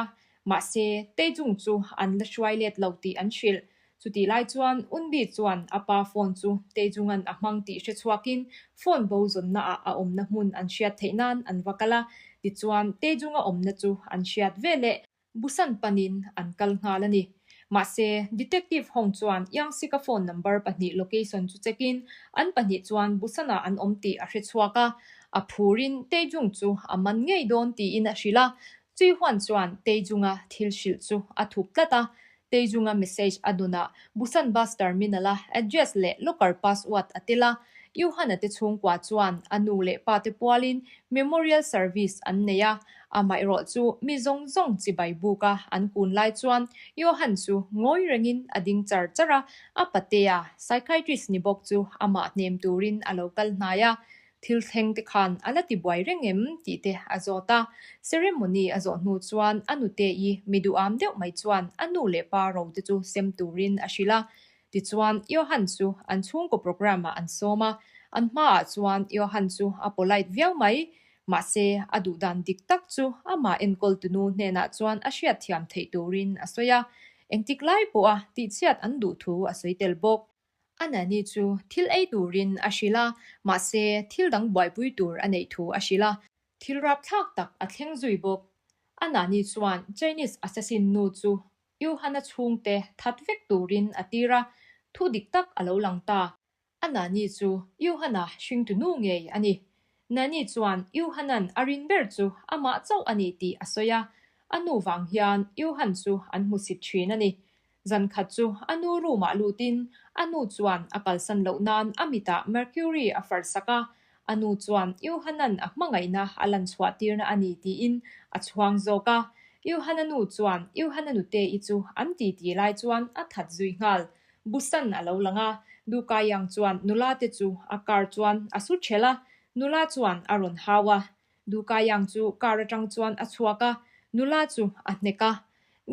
Mahse, Taejung chu an la hruai let lo tih an hrilh. Chutih lai chuan Unbi chuan a pa phone chu Taejunga'n a hmang tih hre chhuakin phone bo zawnnaah a awmna hmun an hriat theih nan an va kal a, tichuan Taejunga awmna chu an hriat veleh Busan panin an kal nghal a ni. Mahse, Detective Hong chuan Yangsik-a phone number pahnih location chu check-in an pahnih chuan Busan-ah an awm tih a hre chhuak a, a phurin Taejung chu a man ngei dawn tiin a hrilh a, Chui Huan chuan Taejunga thil hrilh chu a thup tlat a, Taejunga message a dunah Busan Bus Terminal-a address leh locker password a tel a, Yuhan-a te chhungkua chuan a nu leh pa te pualin memorial service an nei a, amaherawh chu mi zawng zawng chibai buka an kun lai chuan Johan chu ngawi rengin a ding char char a, a patea psychiatrist ni bawk chu amah hnem turin a lo kal hnai a, Thil thleng te khan a la ti buai reng em? tih te a zawt a. Ceremony a zawh hnu chuan a nute-i mi duham deuh mai chuan a nu leh pa ro te chu sem turin a hrilh a. Tichuan, Johan chu an chhungkaw programme-ah an sawm a. An hmaah chuan Johan chu a polite viau mai. Mahse, a duhdan dik tak chu amah enkawl tunu hnenah chuan a hriatthiam theih turin a sawi a. Engtik lai pawha tihchhiat an duh thu a sawi tel bawk. A nanny chu thil ei turin a hrilh a, mahse thil dang buaipui tur a neih thu a hrilh a. Thil rapthlak tak a thleng zui bawk. A nanny chuan Chinese assassin nu chu. Johan-a chhungte that vek turin a tir a, thu dik tak a lo lang ta. A Nani chu Johan-a hringtu nu ngei a ni. Nani chuan Johan-a'n a rin ber chu amah chauh a ni tih a sawi a, a nu vang hian Johan chu an hmusit thin a ni. Zan khat chu a nu room-ah lutin a nu chuan a kalsan loh nan a mitah Mercury a far sak a, a nu chuan Johan-a'n a hmangaihna a lan chhuah tirna a ni tiin a chhuang zawk a. Johan-a nu chuan Johan-a nute-i chu an titi lai chuan a that zui nghal. Busan a lo lang a, Dukayang chuan nula te chu a car chuan a su ṭhelh a, nula chuan a rawn hau a. Dukayang chu car aṭang chuan a chhuak a, nula chu a hnek a.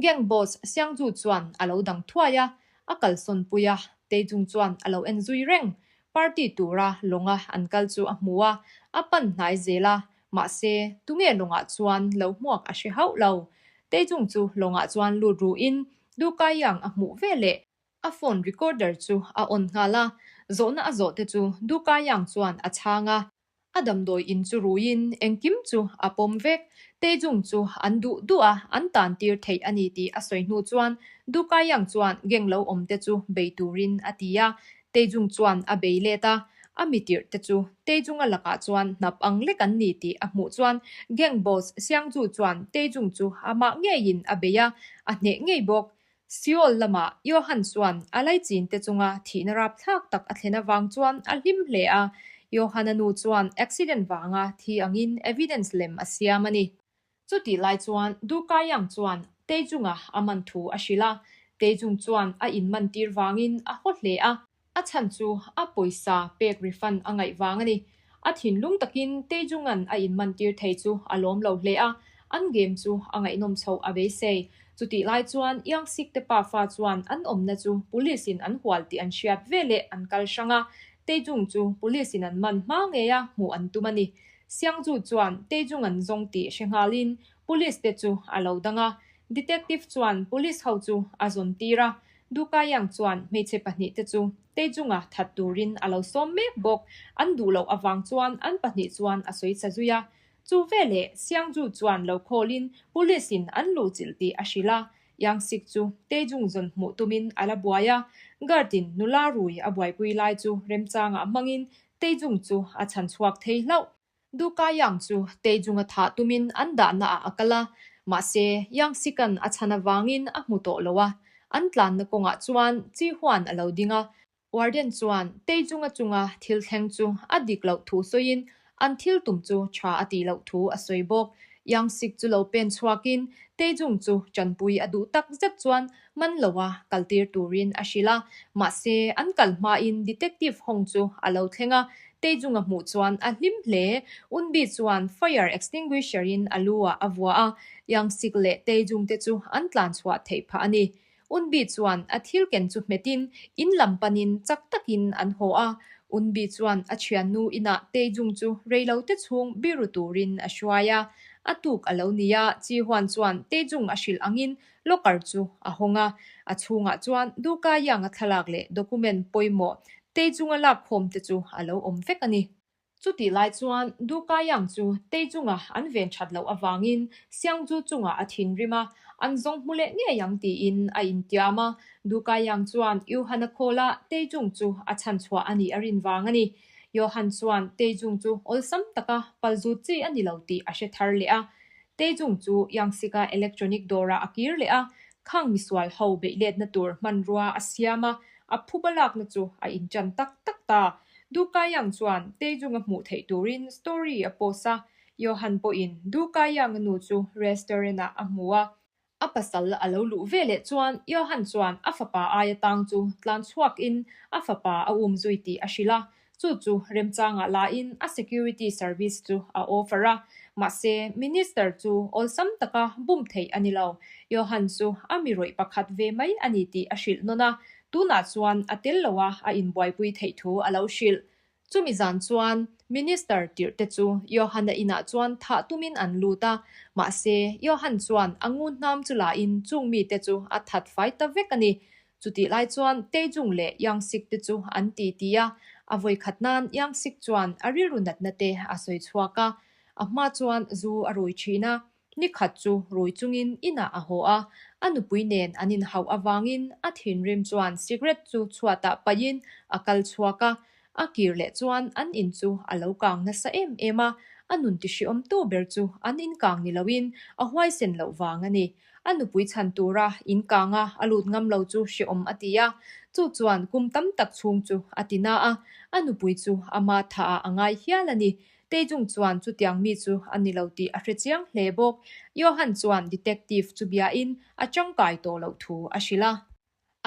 Gang boss Siangju chuan a lo dang thuai a, a kalsawn pui a, Taejung chuan a lo en zui reng. Party tura lawnga an kal chu a hmu a, a pan hnai zel a, mahse tunge lawngah chuan lo hmuak a hre hauh lo. Taejung chu lawngah chuan lut ruhin Dukayang a hmuh veleh a phone recorder chu a on nghal a, zawhna a zawh te chu Dukayang chuan a chhang a. A damdawi in chu ruiin engkim chu a pawm vek. Taejung chu an duh duh a, an tan tir theih a ni tih a sawi hnu chuan Dukayang chuan gang lo awm te chu bei turin a ti a. Taejung chuan a bei let a, a mi tirh te chu Taejunga lakah chuan hnap ang lek an ni tih a hmuh chuan gang boss Siangju chuan Taejung chu amah ngeiin a bei a, a hneh ngei bawk. Seoul lamah Johan chuan a laichin te chunga thihna rapthlak tak a thlen avang chuan a hlim hle a, Johan-a nu chuan accident vanga thi angin evidence lem a siam a ni. Chutih lai chuan Dukayang chuan Taejung-a a man thu a hrilh a, Taejung chuan a inman tir vangin a haw hle a. A chhan chu a pawisa pek refund a ngaih vang a ni. A thinlung takin Taejung-a'n a inman tir thei chu a lawm lo hle a, an game chu a ngaihnawm chhoh a beisei. Chutih lai chuan Young-sik te pafa chuan an awmna chu police in an hual tih an hriat veleh an kal hrang a, Taejung chu police in an man hma ngei a hmuh an tum a ni. Siangju chuan Taejung an zawng tih hre nghalin police te chu a lo dang a, detective chuan police ho chu a zawn tir a, Dukayang chuan hmeichhe pahnihte chu Taejunga that turin a lo sawm mek bawk. An duh loh avang chuan an pahnih chuan a sawi sa zui a. Chu veleh Siangju chuan lo khawlin police in an luhchilh tih a hrilh a. Yangsik chu Taejung zawn hmuh tumin a la buai a. Guard in nula rui a buaipui lai chu remchangah hmangin Taejung chu a chhan chhuak thei hlauh. Dukayang chu Taejung a thah tumin an dahna ah a kal a, mahse Yangsikan a chhan avangin a hmu tawh lo a, an tlanna kawngah chuan Chi Huan a lo ding a. Warden chuan Taejung a chunga thil thleng chu a dik loh thu sawiin an thil tum chu tha a tih loh thu a sawi bawk. Yangsik chu lo pen chhuakin Taejung chu tanpui a duh tak zet chuan man loa kaltir turin a hrilh a, mahse an kal hmain Detective Hong chu a lo thleng a, Taejung a hmuh chuan a hlim hle. Unbi chuan fire extinguisher in a lu ah a vua a, Yangsik leh Taejung te chu an tlan chhuah theih phah a ni. Unbi chuan a thil ken chu hmetin in lam panin chak takin an haw a, Unbi chuan a thiannu inah Taejung chu reilote chhung biru turin a hruai a, a tuk a lo ni a, Chi Huan chuan Taejung a hrilh angin Locker chu a hawng a, a chhungah chuan Duka Yang-a thlalak leh document pawimawh Tei chunga lakkhawm te chu a lo awm vek a ni. Chutih lai chuan Duka Yang chu Tei chunga an ven that loh avangin Siangju chungah a thinrim a, an zawng hmu leh ngei ang tiin a intiam a. Duka Yang chuan Yuhan-a call-a Tei chung chu a chhanchhuah a nih a rin vang a ni. Johan chuan Tei chung chu awlsam taka palzut chi a ni lo tih a hre thar leh a. Taejung chu Yangsika electronic dawrah a kir leh a, khang misual ho beih letna tur hmanrua a siam a, a phuba lakna chu a inṭan tak tak ta. Du Kaiyang chuan Taejung a hmuh theih turin story a post a, Johan pawhin Du Kaiyang-a nu chu restaurant-ah a hmu a. A pasal a lo luh ve leh chuan Johan chuan a fapa aia tang chu tlan chhuakin a fapa a um zui tih a hrilh a, chu chu remchangah lain a security service chu a offer a. Mahse, minister chu awlsam taka bum theih a ni lo. Johan chu a mi rawih pakhat ve mai a ni tih a hrilh nawn a, tunah chuan a tel loa a inbuaipui theih thu a lo hrilh. Chumi zan chuan Minister tirh te chu Johan-a inah chuan thah tumin an lut a, mahse Johan chuan a ngun hnam chu lain chung mite chu a that fai ta vek a ni. Chutih lai chuan Taejung leh Young-sik te chu an ti ti a, a vawikhat nan Young-sik chuan a rilru natna te a sawi chhuak a, a hma chuan zu a rui thin a, Ni khat chu rui chungin inah a haw a, A nupui nen an inhauh avangin a thinrim chuan cigarette chu chhuatah paihin a kal chhuak a, a kir leh chuan an in chu a lo kang nasa em em a, a nun tihriawmtu ber chu an in kang ni loin a huaisen loh vang a ni. A nupui chhan tura in kanga a lut ngam lo chu hreawm a ti a, chu chuan kum tam tak chhung chu a ti na a, a nupui chu ama thaah a ngai hial a ni. Taejung chuan chutiang mi chu a ni lo tih a hre chiang hle bawk. Johan chuan detective chu biain a tangkai tawh loh thu a hrilh a.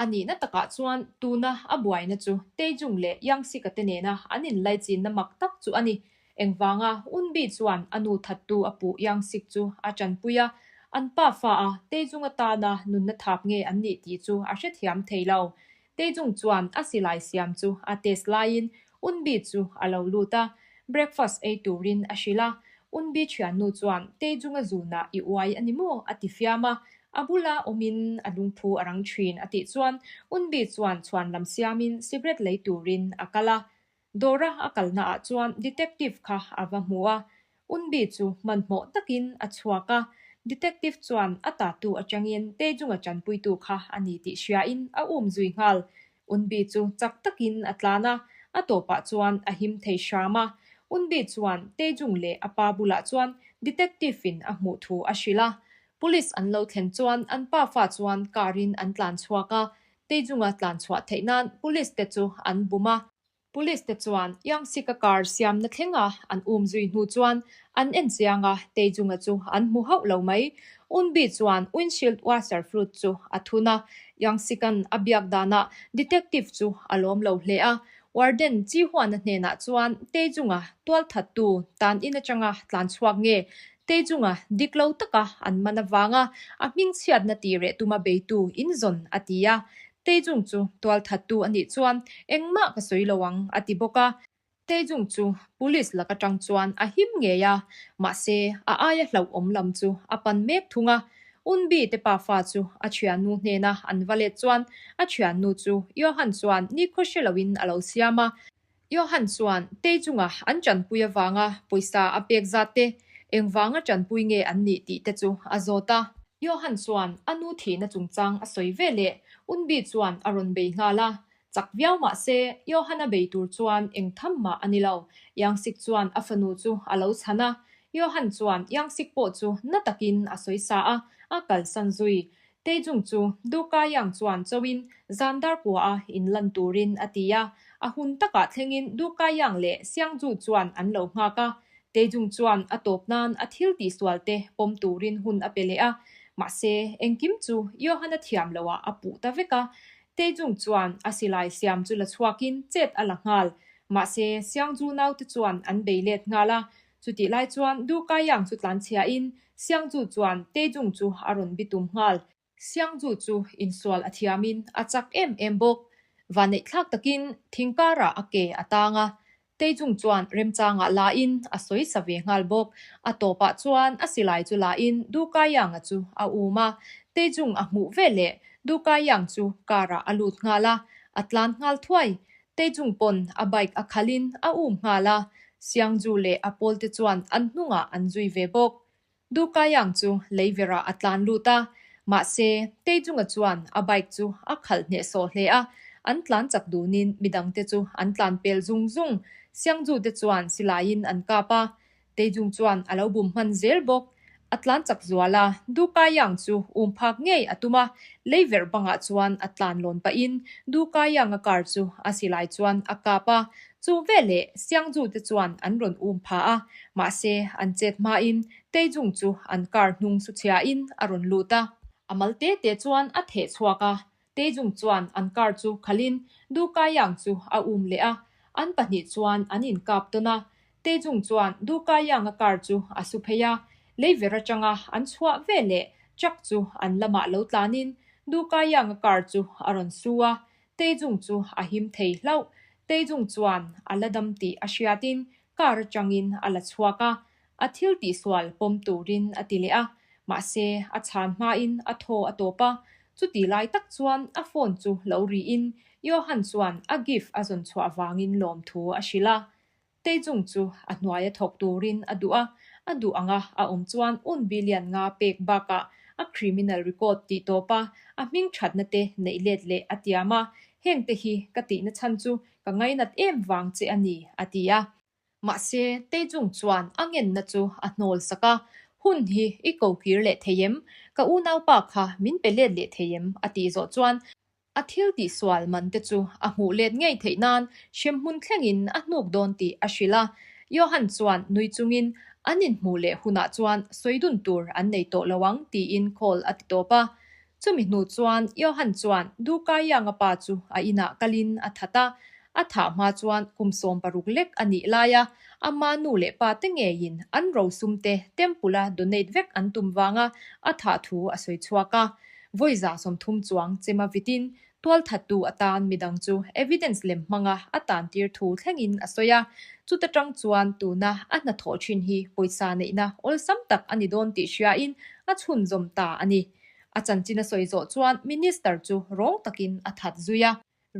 A nihna takah chuan tuna a buaina chu Taejung leh Youngsik-a te nena an inlaichinna mak tak chu a ni. Engvanga Eunbi chuan a nu thattu a puh Youngsik chu a tanpui a, an pa fa a Taejung atana nunna thap nge an nih tih chu a hrethiam thei lo. Taejung chuan a silai siam chu a test laiin Eunbi chu a lo lut a, breakfast ei turin a hrilh a. Eunbi thiannu chuan Taejung-a zunah i uai a ni maw? a ti fiam a, a bula awmin a lungphu a rang thin a tih chuan Eunbi chuan chhuan lam siamin cigarette lei turin a kal a. Dawra a kalnaah chuan detective kha a va hmu a, Eunbi chu hmanhmawh takin a chhuak a, detective chuan a tatu atangin Taejung-a tanpuitu kha a ni tih hriain a um zui nghal. Eunbi chu chak takin a tlan a, a tawpah chuan a him thei hram a. Eunbi chuan Taejung leh a pa bulah chuan detective-in a hmuh thu a hrilh a. Police an lo thlen chuan an pafa chuan car-in an tlan chhuak a, Taejung-a tlan chhuah theih nan police te chu an bum a. Police te chuan Youngsik-a car siamna thlenga an um zui hnu chuan an en chiang a, Taejung-a chu an hmu hauh lo mai. Eunbi chuan windshield washer fluid chu a thun a, Youngsik-a'n a biak danah detective chu a lawm lo hle a. Warden Ji-Hwan-a hnenah chuan Taejung-a tualthattu tan in atanga tlan chhuak nge Taejung-a dik lo taka an man avanga a hmingchhiatna tih reh tuma beitu inzawn a ti a. Taejung chu tualthattu a nih chuan engmah ka sawi lo ang a ti bawk a. Taejung chu police lak atang chuan a him ngei a, mahse a aia hlauhawm lam chu a pan mek thung a. Eunbi te pafa chu a thiannu hnena an va let chuan a thiannu chu Johan chuan nikhaw hre loin a lo siam a. Johan chuan Taejung-a an tanpui avanga pawisa a pek zat te, engvanga tanpui nge an nih tih te chu a zawt a. Johan chuan a nu thihna chungchang a sawi ve leh Eunbi chuan a rawn bei nghal a. Chak viau mah se, Johan-a bei tur chuan eng tham mah a ni lo. Youngsik chuan a fanu chu a lo chhan a. Johan chuan Youngsik pawh chu na takin a sawi sa a, a kalsan zui. Taejung chu Duka Yang chuan chauhin zan dar kua a inlan turin a ti a, a hun takah thlengin Duka Yang leh Siangju chuan an lo nghak a. Taejung chuan a tawp nan a thil tihsual te pawm turin hun a pe leh a, mahse engkim chu Johan-a thiam loah a puh ta vek a. Taejung chuan a silai siam chu la chhuakin chet a la nghal, mahse Siangju naute chuan an bei let nghal a, Chutih lai chuan Duka Yang chu tlanchhiain Siangju chuan Taejung chu a rawn bitum nghal. Siangju chu insual a thiamin a chak em em bawk. Vanneihthlak takin thing karah a ke a tang a, Taejung chuan remchangah lain a sawi sa ve nghal bawk. A tawpah chuan a silai chu lain Duka Yang-a chu a um a, Taejung a hmuh veleh Duka Yang chu karah a lut nghal a, a tlan nghal thuai. Taejung pawn a bike a khalhin a um nghal a, Siangju leh a pawlte chuan an hnungah an zui ve bawk. Dukayang chu leiverah a tlan lut a, mahse Taejunga chuan a bike chu a khalh hnehsawh hle a, an tlan chak dunin midangte chu an tlan pel zung zung. Siangju te chuan silaiin an kap a, Taejung chuan a lo bum hman zel bawk. A tlan chak zual a, Dukayang chu um phak ngei a tum a, leiverh bangah chuan a tlan lawn pahin Dukayang-a car chu a silai chuan a kap a. Chu veleh Siangju te chuan an rawn um pha a, mahse an chet hmain Taejung chu an car hnung su chhiain a rawn lut a. A mal te te chuan a theh chhuak a, Taejung chuan an car chu khalhin Dukayang chu a um leh a, an pahnih chuan an inkap tawn a. Taejung chuan Dukayang-a car chu a su phei a, leiver atanga an chhuah veleh truck chu an lamah lo tlanin Dukayang-a car chu a rawn su a, Taejung chu a him thei hlauh. Taejung chuan a la dam tih a hriatin car atangin a la chhuak a, A thil tihsual pawm turin a ti leh a, mahse a chhan hmain a thaw a tawp a. Chuti lai tak chuan a phone chu lo riin Johan chuan a gift a zawn chhuah vangin lawmthu a hrilh a. Taejung chu a hnuaia thawk turin a duh a, a duh anga a awm chuan un billion nga pek bakah A criminal record tih tawp a, a hming thatna te neih let leh a tiam a, heng te hi ka tihna chhan chu ka ngainat em vang che a ni, a ti a. Mahse, Taejung chuan a ngenna chu a hnawl sak a, Hun hi i ko kir leh thei em? Ka unaupa kha min pe let leh thei em? a tih zawh chuan a thil tihsual man te chu a hmuh let ngei theih nan hremhmun thlengin a hnuk dawn tih a hrilh a. Johan chuan nui chungin an inhmuh leh hunah chuan sawi dun tur an nei tawh lo ang tiin call a ti tawp a. Chumi hnu chuan Johan chuan Dukaiyanga pa chu a inah kalin a that a, a thah hma chuan kum 16 lek a nih laia ama nu leh pa te ngeiin an rosum te temple-a donate vek an tum vanga a thah thu a sawi chhuak a. Vawi 30 chuang chema vitin tualthattu atan midang chu evidence lem hmanga a tantir thu thlengin a sawi a, chuta tang chuan tuna a hnathawh thin hi pawisa neihna awlsam tak a ni dawn tih hriain a chhunzawm ta a ni. A chanchin a sawi zawh chuan Minister chu rawng takin a that zui a.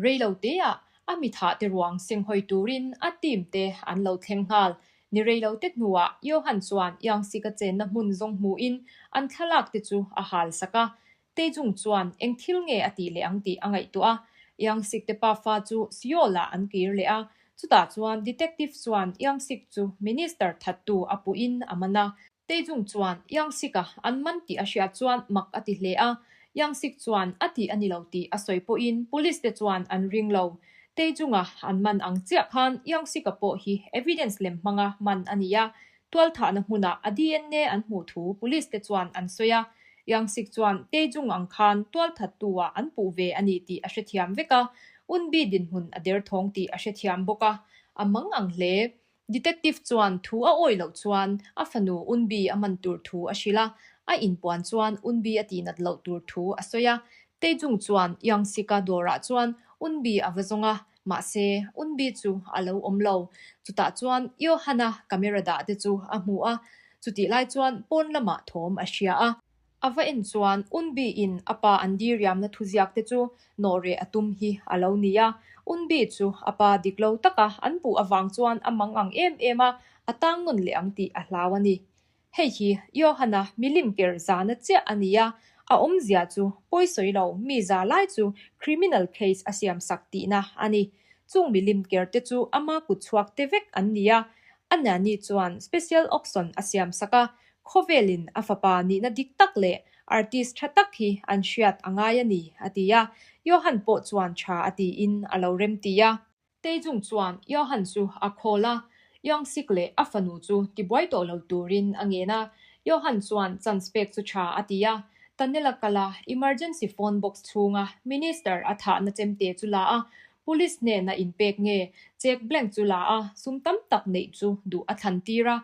Reilo teah a mi thah te ruang senghawi turin a team te an lo thleng nghal. Ni reilo te hnuah Johan chuan Youngsik-a chenna hmun zawng hmuhin an thlalak te chu a hal sak a. Taejung chuan eng thil nge a tih leh ang tih a ngaihtuah a. Youngsik te pafa chu Seoul-ah an kir leh a. Chutah chuan detective chuan Youngsik chu Minister thattu a puhin a man a. Taejung chuan Youngsik-a an man tih a hriat chuan mak a ti hle a. Youngsik chuan a tih a ni lo tih a sawi pawhin police te chuan an ring lo. Taejung-a an man ang chiah khan Youngsik-a pawh hi evidence lem hmanga man a ni a. Tualthahna hmunah a DNA an hmuh thu police te chuan an sawi a. Youngsik chuan Taejung ang khan tualthattu-ah an puh ve a ni tih a hrethiam vek a. Eunbi dinhmun a derthawng tih a hrethiam bawk a. A mang ang hle. Detective chuan thu a awih loh chuan a fanu Eunbi a man tur thu a hrilh a, a inpuan chuan Eunbi a tihnat loh tur thu a sawi a. Taejung chuan Youngsik-a dawrah chuan Eunbi a va zawng a, mahse Eunbi chu a lo awm lo. Chutah chuan Johan-a camera dah te chu a hmu a, chutih lai chuan pawn lamah thawm a hria a. A va en chuan Eunbi in a pa an diriamna thuziak te chu nawhreh a tum hi a lo ni a. Eunbi chu a pa dik lo taka an puh avang chuan a mang ang em em a, a tang nawn leh ang tih a hlau a ni. Hei hi Johan-a milim ker zana chiah a ni a, a awmzia chu pawisawi lo mi za lai chu criminal case a siam sak tihna a ni. Chung milim ker te chu ama kut chhuak te vek an ni a, a nanny chuan special auction a siam sak a, Khawvelin a fapa nihna dik tak leh artist tha tak hi an hriat a ngai a ni, a ti a. Johan pawh chuan tha a tiin a lo remti a. Taejung chuan Johan chu a call a, Youngsik leh a fanu chu tibuai tawh lo turin a ngen a. Johan chuan chance pek chu tha a ti a. Tunnel-a kal a, emergency phone box chhunga minister a thahna chemte chu la a, police hnena inpek nge check blank chu la a, sum tam tak neih chu duh a thlan tir a.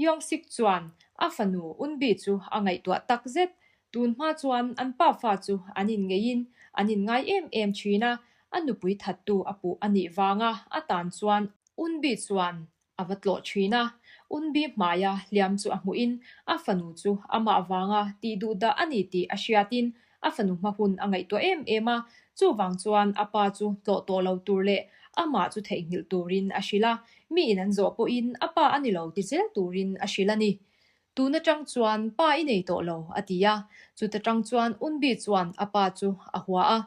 Youngsik chuan a fanu Eunbi chu a ngaihtuah tak zet. Tun hma chuan an pa fa chu an inngeihin an inngai em em thin a, a nupui thattu a puh a nih vanga a tan chuan Eunbi chuan a va tlawh thin a. Eunbi hmaia hliam chu a hmuhin a fanu chu amah vanga tih duh dah a ni tih a hriatin A fanu hma hun a ngaihtuah em em a, chuvang chuan a pa chu tlawh tawh lo tur leh amah chu theihnghilh turin a hrilh a, miin an zawh pawhin a pa a ni lo ti zel turin a hrilh a ni. Tun atang chuan pa i nei tawh lo, a ti a, chuta tang chuan Eunbi chuan a pa chu a hua a.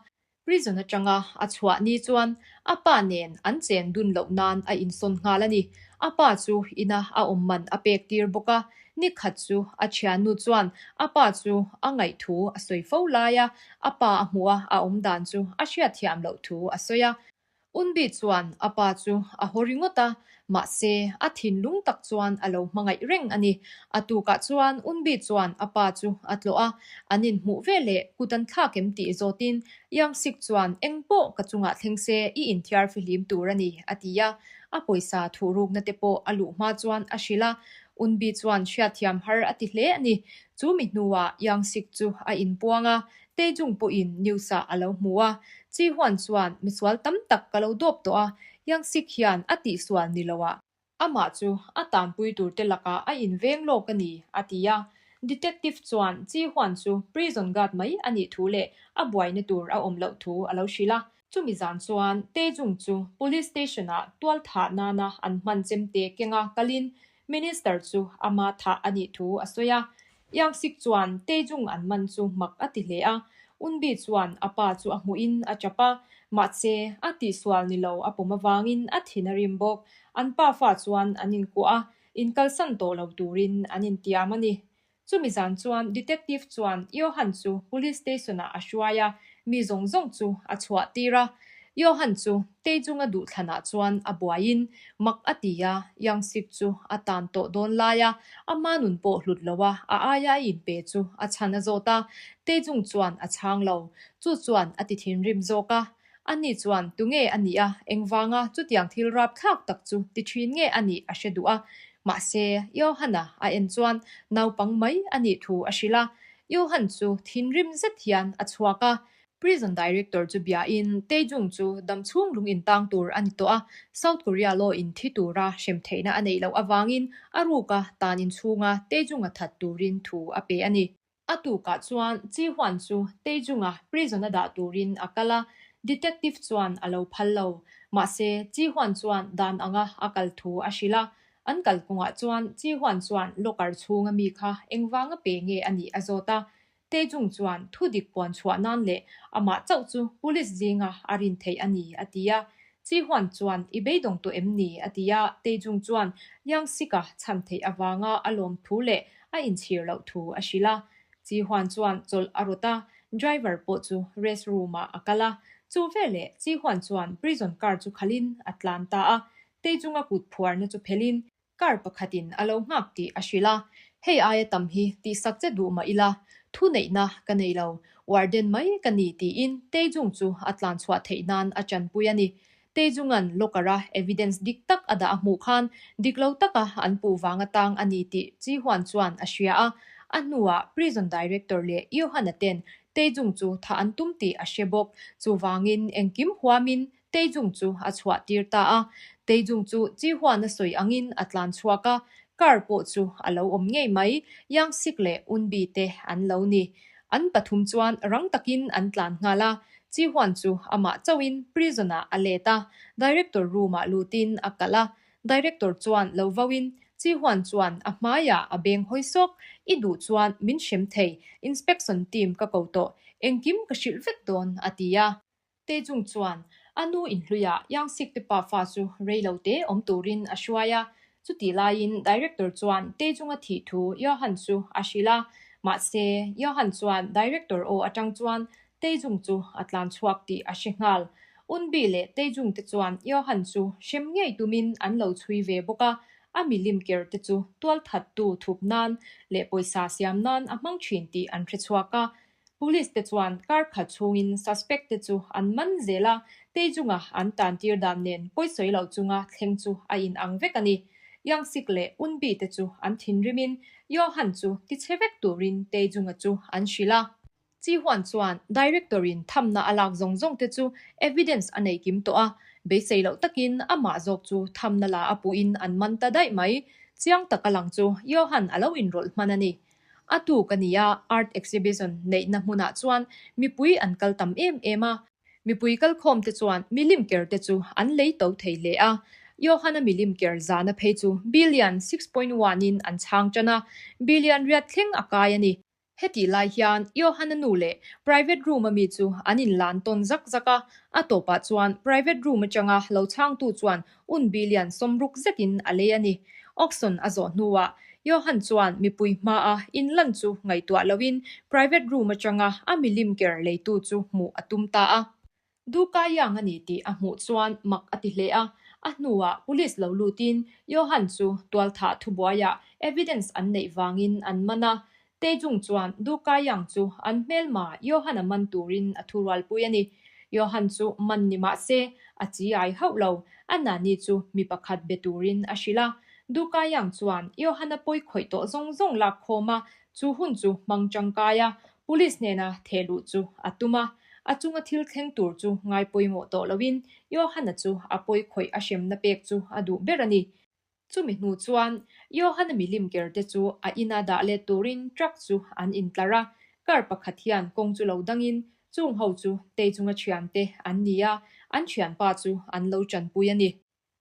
Prison atanga a chhuah ni chuan a pa nen an chen dun loh nan a insawn nghal a ni. A pa chu ina a awm man a pek tir bawk a, ni khat chu a thiannu chuan a pa chu a ngaih thu a sawi fo lai a, a pa a hmuh a a awm dan chu a hriatthiam loh thu a sawi a. Eunbi chuan a pa chu a haw ringawt a, mahse a thinlung tak chuan a lo hmangaih reng a ni. A tukah chuan Eunbi chuan a pa chu a tlawh a, an inhmuh veleh kut an thlak em tih zawtin Youngsik chuan eng pawh ka chungah thleng se i inthiar fihlim tur a ni, a ti a. A pawisa thuhrukna te pawh a luh hma chuan a hrilh a, Eunbi chuan hriatthiam har a ti hle a ni. Chu mi hnuah Youngsik chu a inpuang a, Taejung pawhin news-ah a lo hmu a, Chi Huan chuan misual tam tak ka lo dawp tawh a, Youngsik hian a tihsual ni loah amah chu a tanpui turte lakah a inveng lawk a ni, a ti a. Detective chuan Chi Huan chu prison guard mai a nih thu leh a buaina tur a awm loh thu a lo hrilh a. Chumi zan chuan Taejung chu police station-ah tual thah nana an hman chemte kenga kalin Minister chu ama thah a nih thu a sawi a. Young-sik chuan Taejung an man chu mak a ti hle a, Eun-bi chuan a pa chu a hmuhin a tap a, mahse a tihsual ni lo a pawm avangin a thin a rim bawk. An pa fa chuan an inkuah a, inkalsan tawh lo turin an intiam a ni. Chumi zan chuan Detective chuan Johan chu Police Station ah a hruai a, mi zawng zawng chu a chhuah tir a. Johan chu Taejung a duhthlanah chuan a buaiin mak a ti a, Young-sik chu a tan tawh dawn lai a, ama nun pawh hlut lo a, a aia a inpe chu a chhan a zawt a, Taejung chuan a chhang lo. Chu chuan a ti thinrim zawk a. Ani chuan tunge a nih a, engvanga chutiang thil rapthlak tak chu ti thin nge a nih a hre duh a. Mahse, Johan-a a en chuan naupang mai a nih thu a hrilh a. Johan chu thinrim zet hian a chhuak a. Prison Director chu biain Taejung chu damchhung lung intang tur a ni tawh a, South Korea law in thi tura hrem theihna a neih loh avangin a ruka tan inchhunga Taejung-a that turin thu a pe a ni. A tukah chuan Chi Huan chu Taejung-a prison a dah turin a kal a, detective chuan a lo phal lo. Mahse, Chi Huan chuan dan anga a kal thu a hrilh a. An kal kawngah chuan Chi Huan chuan locker chhunga mi kha engvanga pe nge a nih a zawt a. Taejung chuan thu dik puan chhuah nan leh amah chauh chu police zinga a rin theih a ni a ti a. Chi Huan chuan i beidawng tawh em ni? a ti a, Taejung chuan Yang Sik-a chhan theih avanga a lawm thu leh a inchhir loh thu a hrilh a. Chi Huan chuan chawlh a rawt a, driver pawh chu rest room-ah a kal a. Chu veleh Chi Huan chuan prison car chu khalhin a tlan ta a, Taejung-a kut phuarna chu phelhin Car pakhatin a lo nghak tih a hrilh a, hei aia tam hi tihsak che duh mah ila, thu neihna ka nei lo, warden mai ka ni tiin Taejung chu a tlan chhuah theih nan a tanpui a ni. Taejunga'n locker-a evidence dik tak a dah a hmuh khan dik lo taka an puh vang atang a ni tih Ji Huan chuan a hria a, a hnuah prison director leh Johan-a ten Taejung chu thah an tum tih a hre bawk. Chuvangin engkim huamin Taejung chu a chhuah tir ta a. Taejung chu Ji Huan a sawi angin a tlan chhuak a, car pawh chu a lo awm ngei mai, Yang Sik leh Eunbi te an lo ni. An pathum chuan rang takin an tlan nghal a, Ji Huan chu amah chauhin prison ah a let a, director room ah lutin a kalh a. Director chuan lo vauin Ji Huan chuan a hmaiah a beng hawi sawk, I duh chuan min hrem thei, inspection team ka ko tawh, engkim ka hrilh vek dawn a ti a. Taejung chuan a nu inhluiah Yang Sik te pa fa chu rei lo te awm turin a hruai a. Chutih laiin Director chuan Taejung a thih thu Johan chu a hrilh a. Mahse, Johan chuan Director aw atang chuan Taejung chu a tlan chhuak tih a hre nghal. Eunbi leh Taejung te chuan Johan chu hrem ngei tumin an lo chhui ve bawk a. A milim ker te chu tualthattu thup nan leh pawisa siam nan a hmang thin tih an hre chhuak a. Police te chuan kar khat chhungin suspect te chu an man zel a, Taejunga an tan tir dan nen pawisawi loh chunga thleng chu a in ang vek a ni. Youngsik leh Eunbi te chu an thinrimin Johan chu tichhe vek turin Taejunga chu an hrilh a. Ji Huan chuan Director in thamna a lak zawng zawng te chu evidence a nei kim tawh a, beisei loh takin amah zawk chu thamna la a puhin an man ta daih mai. Chiang tak a lang chu Johan a lo inrawlh hman a ni. A tuk a ni a, Art Exhibition neihna hmunah chuan mipui an kal tam em em a. Mipui kalkhawm te chuan milim ker te chu an lei to thei hle a. Johan-a milim ker zana phei chu billion 6.1 in an chhang tan a, billion riat thleng a kai a ni. Hetih lai hian Johan-a nu leh private room a mi chu an inlan tawn zak zak a, a tawpah chuan private room atanga lo chhangtu chuan Un billion sawmruk zetin a lei a ni. Auction a zawh hnuah Johan chuan mipui hmaa inlan chu ngaihtuah loin private room atanga a milim ker leitu chu hmuh a tum ta a. Duka Yang a ni tih a hmuh chuan mak a ti hle a. A hnuah police lo lutin Johan chu tualthah thubuaiah evidence an neih vangin an man a. Taejung chuan Duka Yang chu an hmelma Johan-a man turin a thurualpui a ni. Johan chu man ni mah se, a chi ai hauh lo. A nani chu mi pakhat be turin a hrilh a. Duka Yang chuan Johan-a pawi khawih tawh zawng zawng lak khawm a, chu hun chu hmang tangkai a, police hnena theh luh chu a tum a. A chunga thil thleng tur chu ngai pawimawh tawh loin Johan-a chu a pawi khawih a hremna pek chu a duh ber a ni. Chumi hnu chuan Johan-a milim ker te chu a ina dah let turin truck chu an intlar a, car pakhat hian kawng chu lo dangin chung ho chu Taejung-a thiante an ni a, an thianpa chu an lo tanpui a ni.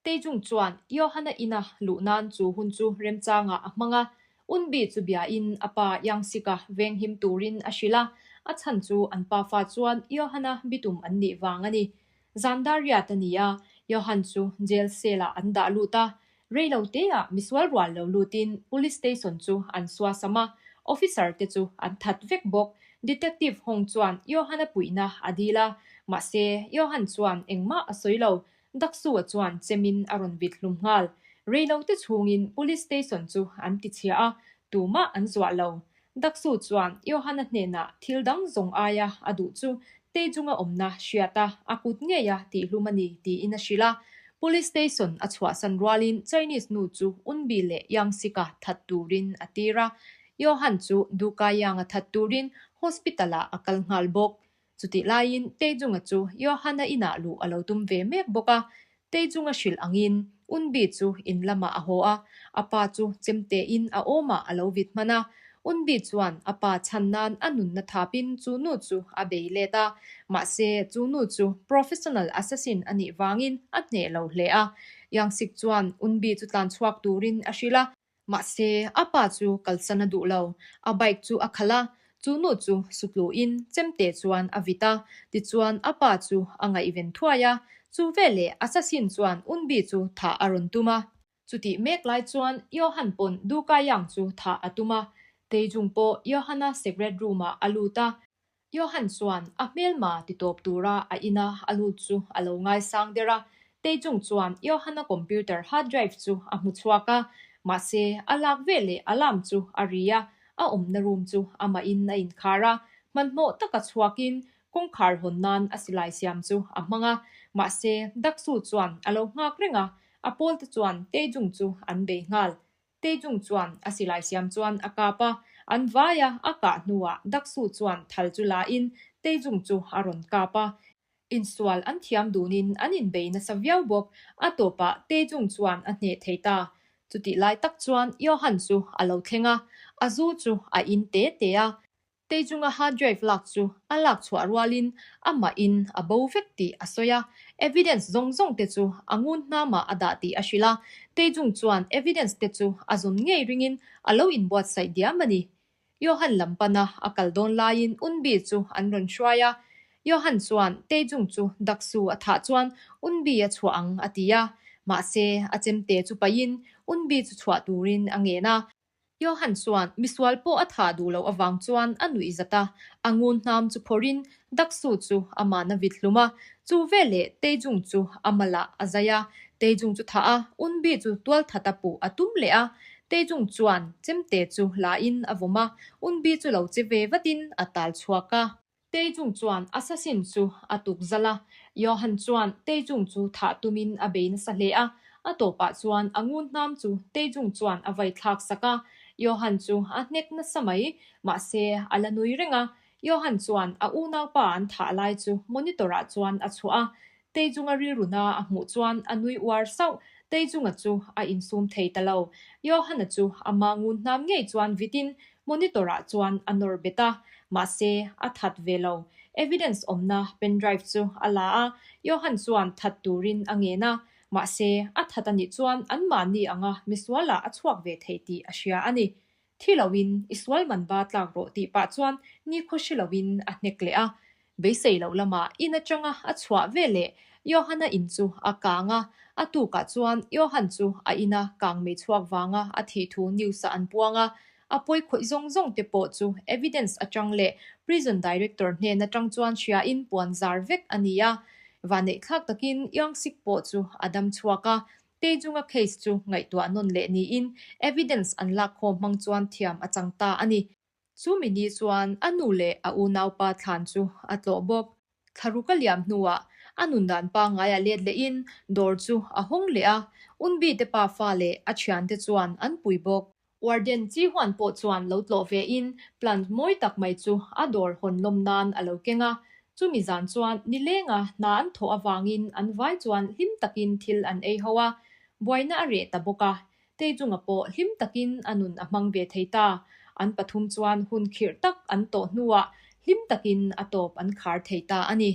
Taejung chuan Johan-a ina luh nan chu hun chu remchangah a hmang a. Unbi chu biain a pa Young-sik-a venghim turin a hrilh a, a chhan chu an pafa chuan Johan-a bitum an nih vang a ni. Zan dar riat a ni a, Johan chu jail cell-ah an dah lut a. Rei lo teah misual rual lo lutin police station chu an suasam a, officer te chu an that vek bawk. Detective Hong chuan Johan-a puihna a dil a, mahse Johan chuan engmah a sawi lo. Daksu-a chuan chemin a rawn vit hlum nghal. Reilote chhungin Police Station chu an tichhia a, tumah an zuah lo. Daksu chuan Johanna hnenah thil dang zawng aia a duh chu Tejunga awmna hriat a, a kut ngeia tihhlum a ni tiin a hrilh a. Police Station a chhuahsan rualin Chinese nu chu Unbi leh Yangsika that turin a tir a, Johan chu Dukayang-a that turin Hospital-ah a kal nghal bawk. Chutih laiin Tejunga chu Johanna inah luh a lo tum ve mek bawk a, Tejunga hrilh angin Unbi chu in lamah a haw a, a pa chu chemtein a awmah a lo vit hman a. Unbi chuan a pa chhan nan a nunna thapin chu nu chu a bei let a, mahse chu nu chu professional assassin a nih vangin a hneh lo hle a. Yangsik chuan Unbi chu tlan chhuak turin a hrilh a. Mahse, a pa chu kalsan a duh lo. A bike chu a khalh a, chu nu chu sutluin chemte chuan a vit a. Tichuan, a pa chu a ngaihven thuai a. Chu veleh assassin chuan Unbi chu thah a rawn tum a. Chutih mek lai chuan Johan pawn Dukayang chu thah a tum a. Taejung pawh Johan-a secret room-ah a lut a. Johan chuan a hmelma ti tawp tura a ina a lut chu a lo ngaisang der a, Taejung chuan Johan-a computer hard drive chu a hmu chhuak a, mahse a lak veleh alarm chu a ri a, a awmna room chu amahin a inkhar a, hmanhmawh taka chhuakin kawngkhar hawn nan a silai siam chu a hmang a, mahse Daksu chuan a lo nghak reng a, a pawlte chuan Taejung chu an bei nghal. Taejung chuan a silai siam chuan a kap a, an vai a, a kah hnuah Daksu chuan thal chu la in Taejung chu a rawn kap a. Insual an thiam dunin an inbei nasa viau bawk, a tawpah Taejung chuan a hneh thei ta. Chutih lai tak chuan Johan chu a lo thleng a, a zu chu a in te te a. Teichunga hard drive lak chu a lak chhuah rualin amahin a bo vek tih a sawi a, evidence zawng zawng te chu a ngun hnamah a dah tih a hrilh a, Teichung chuan evidence te chu a zawn ngei ringin a lo inbuatsaih diam a ni. Johan lam pana a kal dawn laiin Unbi chu an rawn hruai a, Johan chuan Teichung chu Daksu a thah chuan Unbi a chhuah ang a ti a, mahse a chemte chu paihin Unbi chu chhuah turin a ngen a. Johan chuan misual pawh a thah duh loh avang chuan a nuih zat a, a ngun hnam chu phawrhin Daksu chu aman a vit hlum a, chu veleh Taejung chu a malah a zai a, Taejung chu thah a, Unbi chu tualthat a puh a tum leh a, Taejung chuan chemte chu la in a vawm a, Unbi chu lo che ve vatin a tal chhuak a. Taejung chuan assassin chu a tuk zalh a, Johan chuan Taejung chu thah tumin a bei nasa hle a, a tawpah chuan a ngun hnam chu Taejung chuan a vai thlak sak a, Johan chu a hnek nasa mai, mahse a la nui reng a, Johan chuan a unaupa an thah lai chu monitor ah chuan a chhuah a, Taejunga rilruna a hmuh chuan a nui uar sauh, Taejunga chu a insum thei ta lo, Johan-a chu ama ngun hnam ngei chuan vitin Monitor ah chuan a nawr bet a, mahse a that ve lo. Evidence awmna pen drive chu a la a, Johan chuan that turin a ngen a, mahse a that a nih chuan anmahni anga misualah a chhuak ve thei tih a hria a ni. Thi loin i sual man ba tlak rawh tih pah chuan nikhaw hre loin a hnek leh a. Beisei loh lamah in atanga a chhuah ve leh Johan-a in chu a kang a, a tukah chuan Johan chu a ina kang mei chhuak vanga a thih thu news-ah an puang a, a pawi khawih zawng zawng te pawh chu evidence atang leh prison director hnen atang chuan hriain puan zar vek a ni a. Vaneihthlak takin Young-sik pawh chu a dam chhuak a, Taejung-a case chu ngaihtuah nawn leh niin evidence an lakkhawm hmang chuan thiam a chang ta a ni. Chumi ni chuan a nu leh a unaupa thlan chu a tlawh bawk. Thlaruk a liam hnuah a nundan pangngai a let lehin dawr chu a hawng leh a, Unbi te pafa leh a thiante chuan an pui bawk. Warden Chi Huan pawh chuan lo tlawh vein plant mawi tak mai chu a dawr hawn lawm nan a lo keng a. Chumi zan chuan nilenga hna an thawh avangin an vai chuan hlim takin thil an ei ho a, buaina a reh ta bawk a. Teichunga pawh hlim takin a nun a hmang ve thei ta. An pathum chuan hun khirh tak an tawh hnuah hlim takin a tawp an khar thei ta a ni.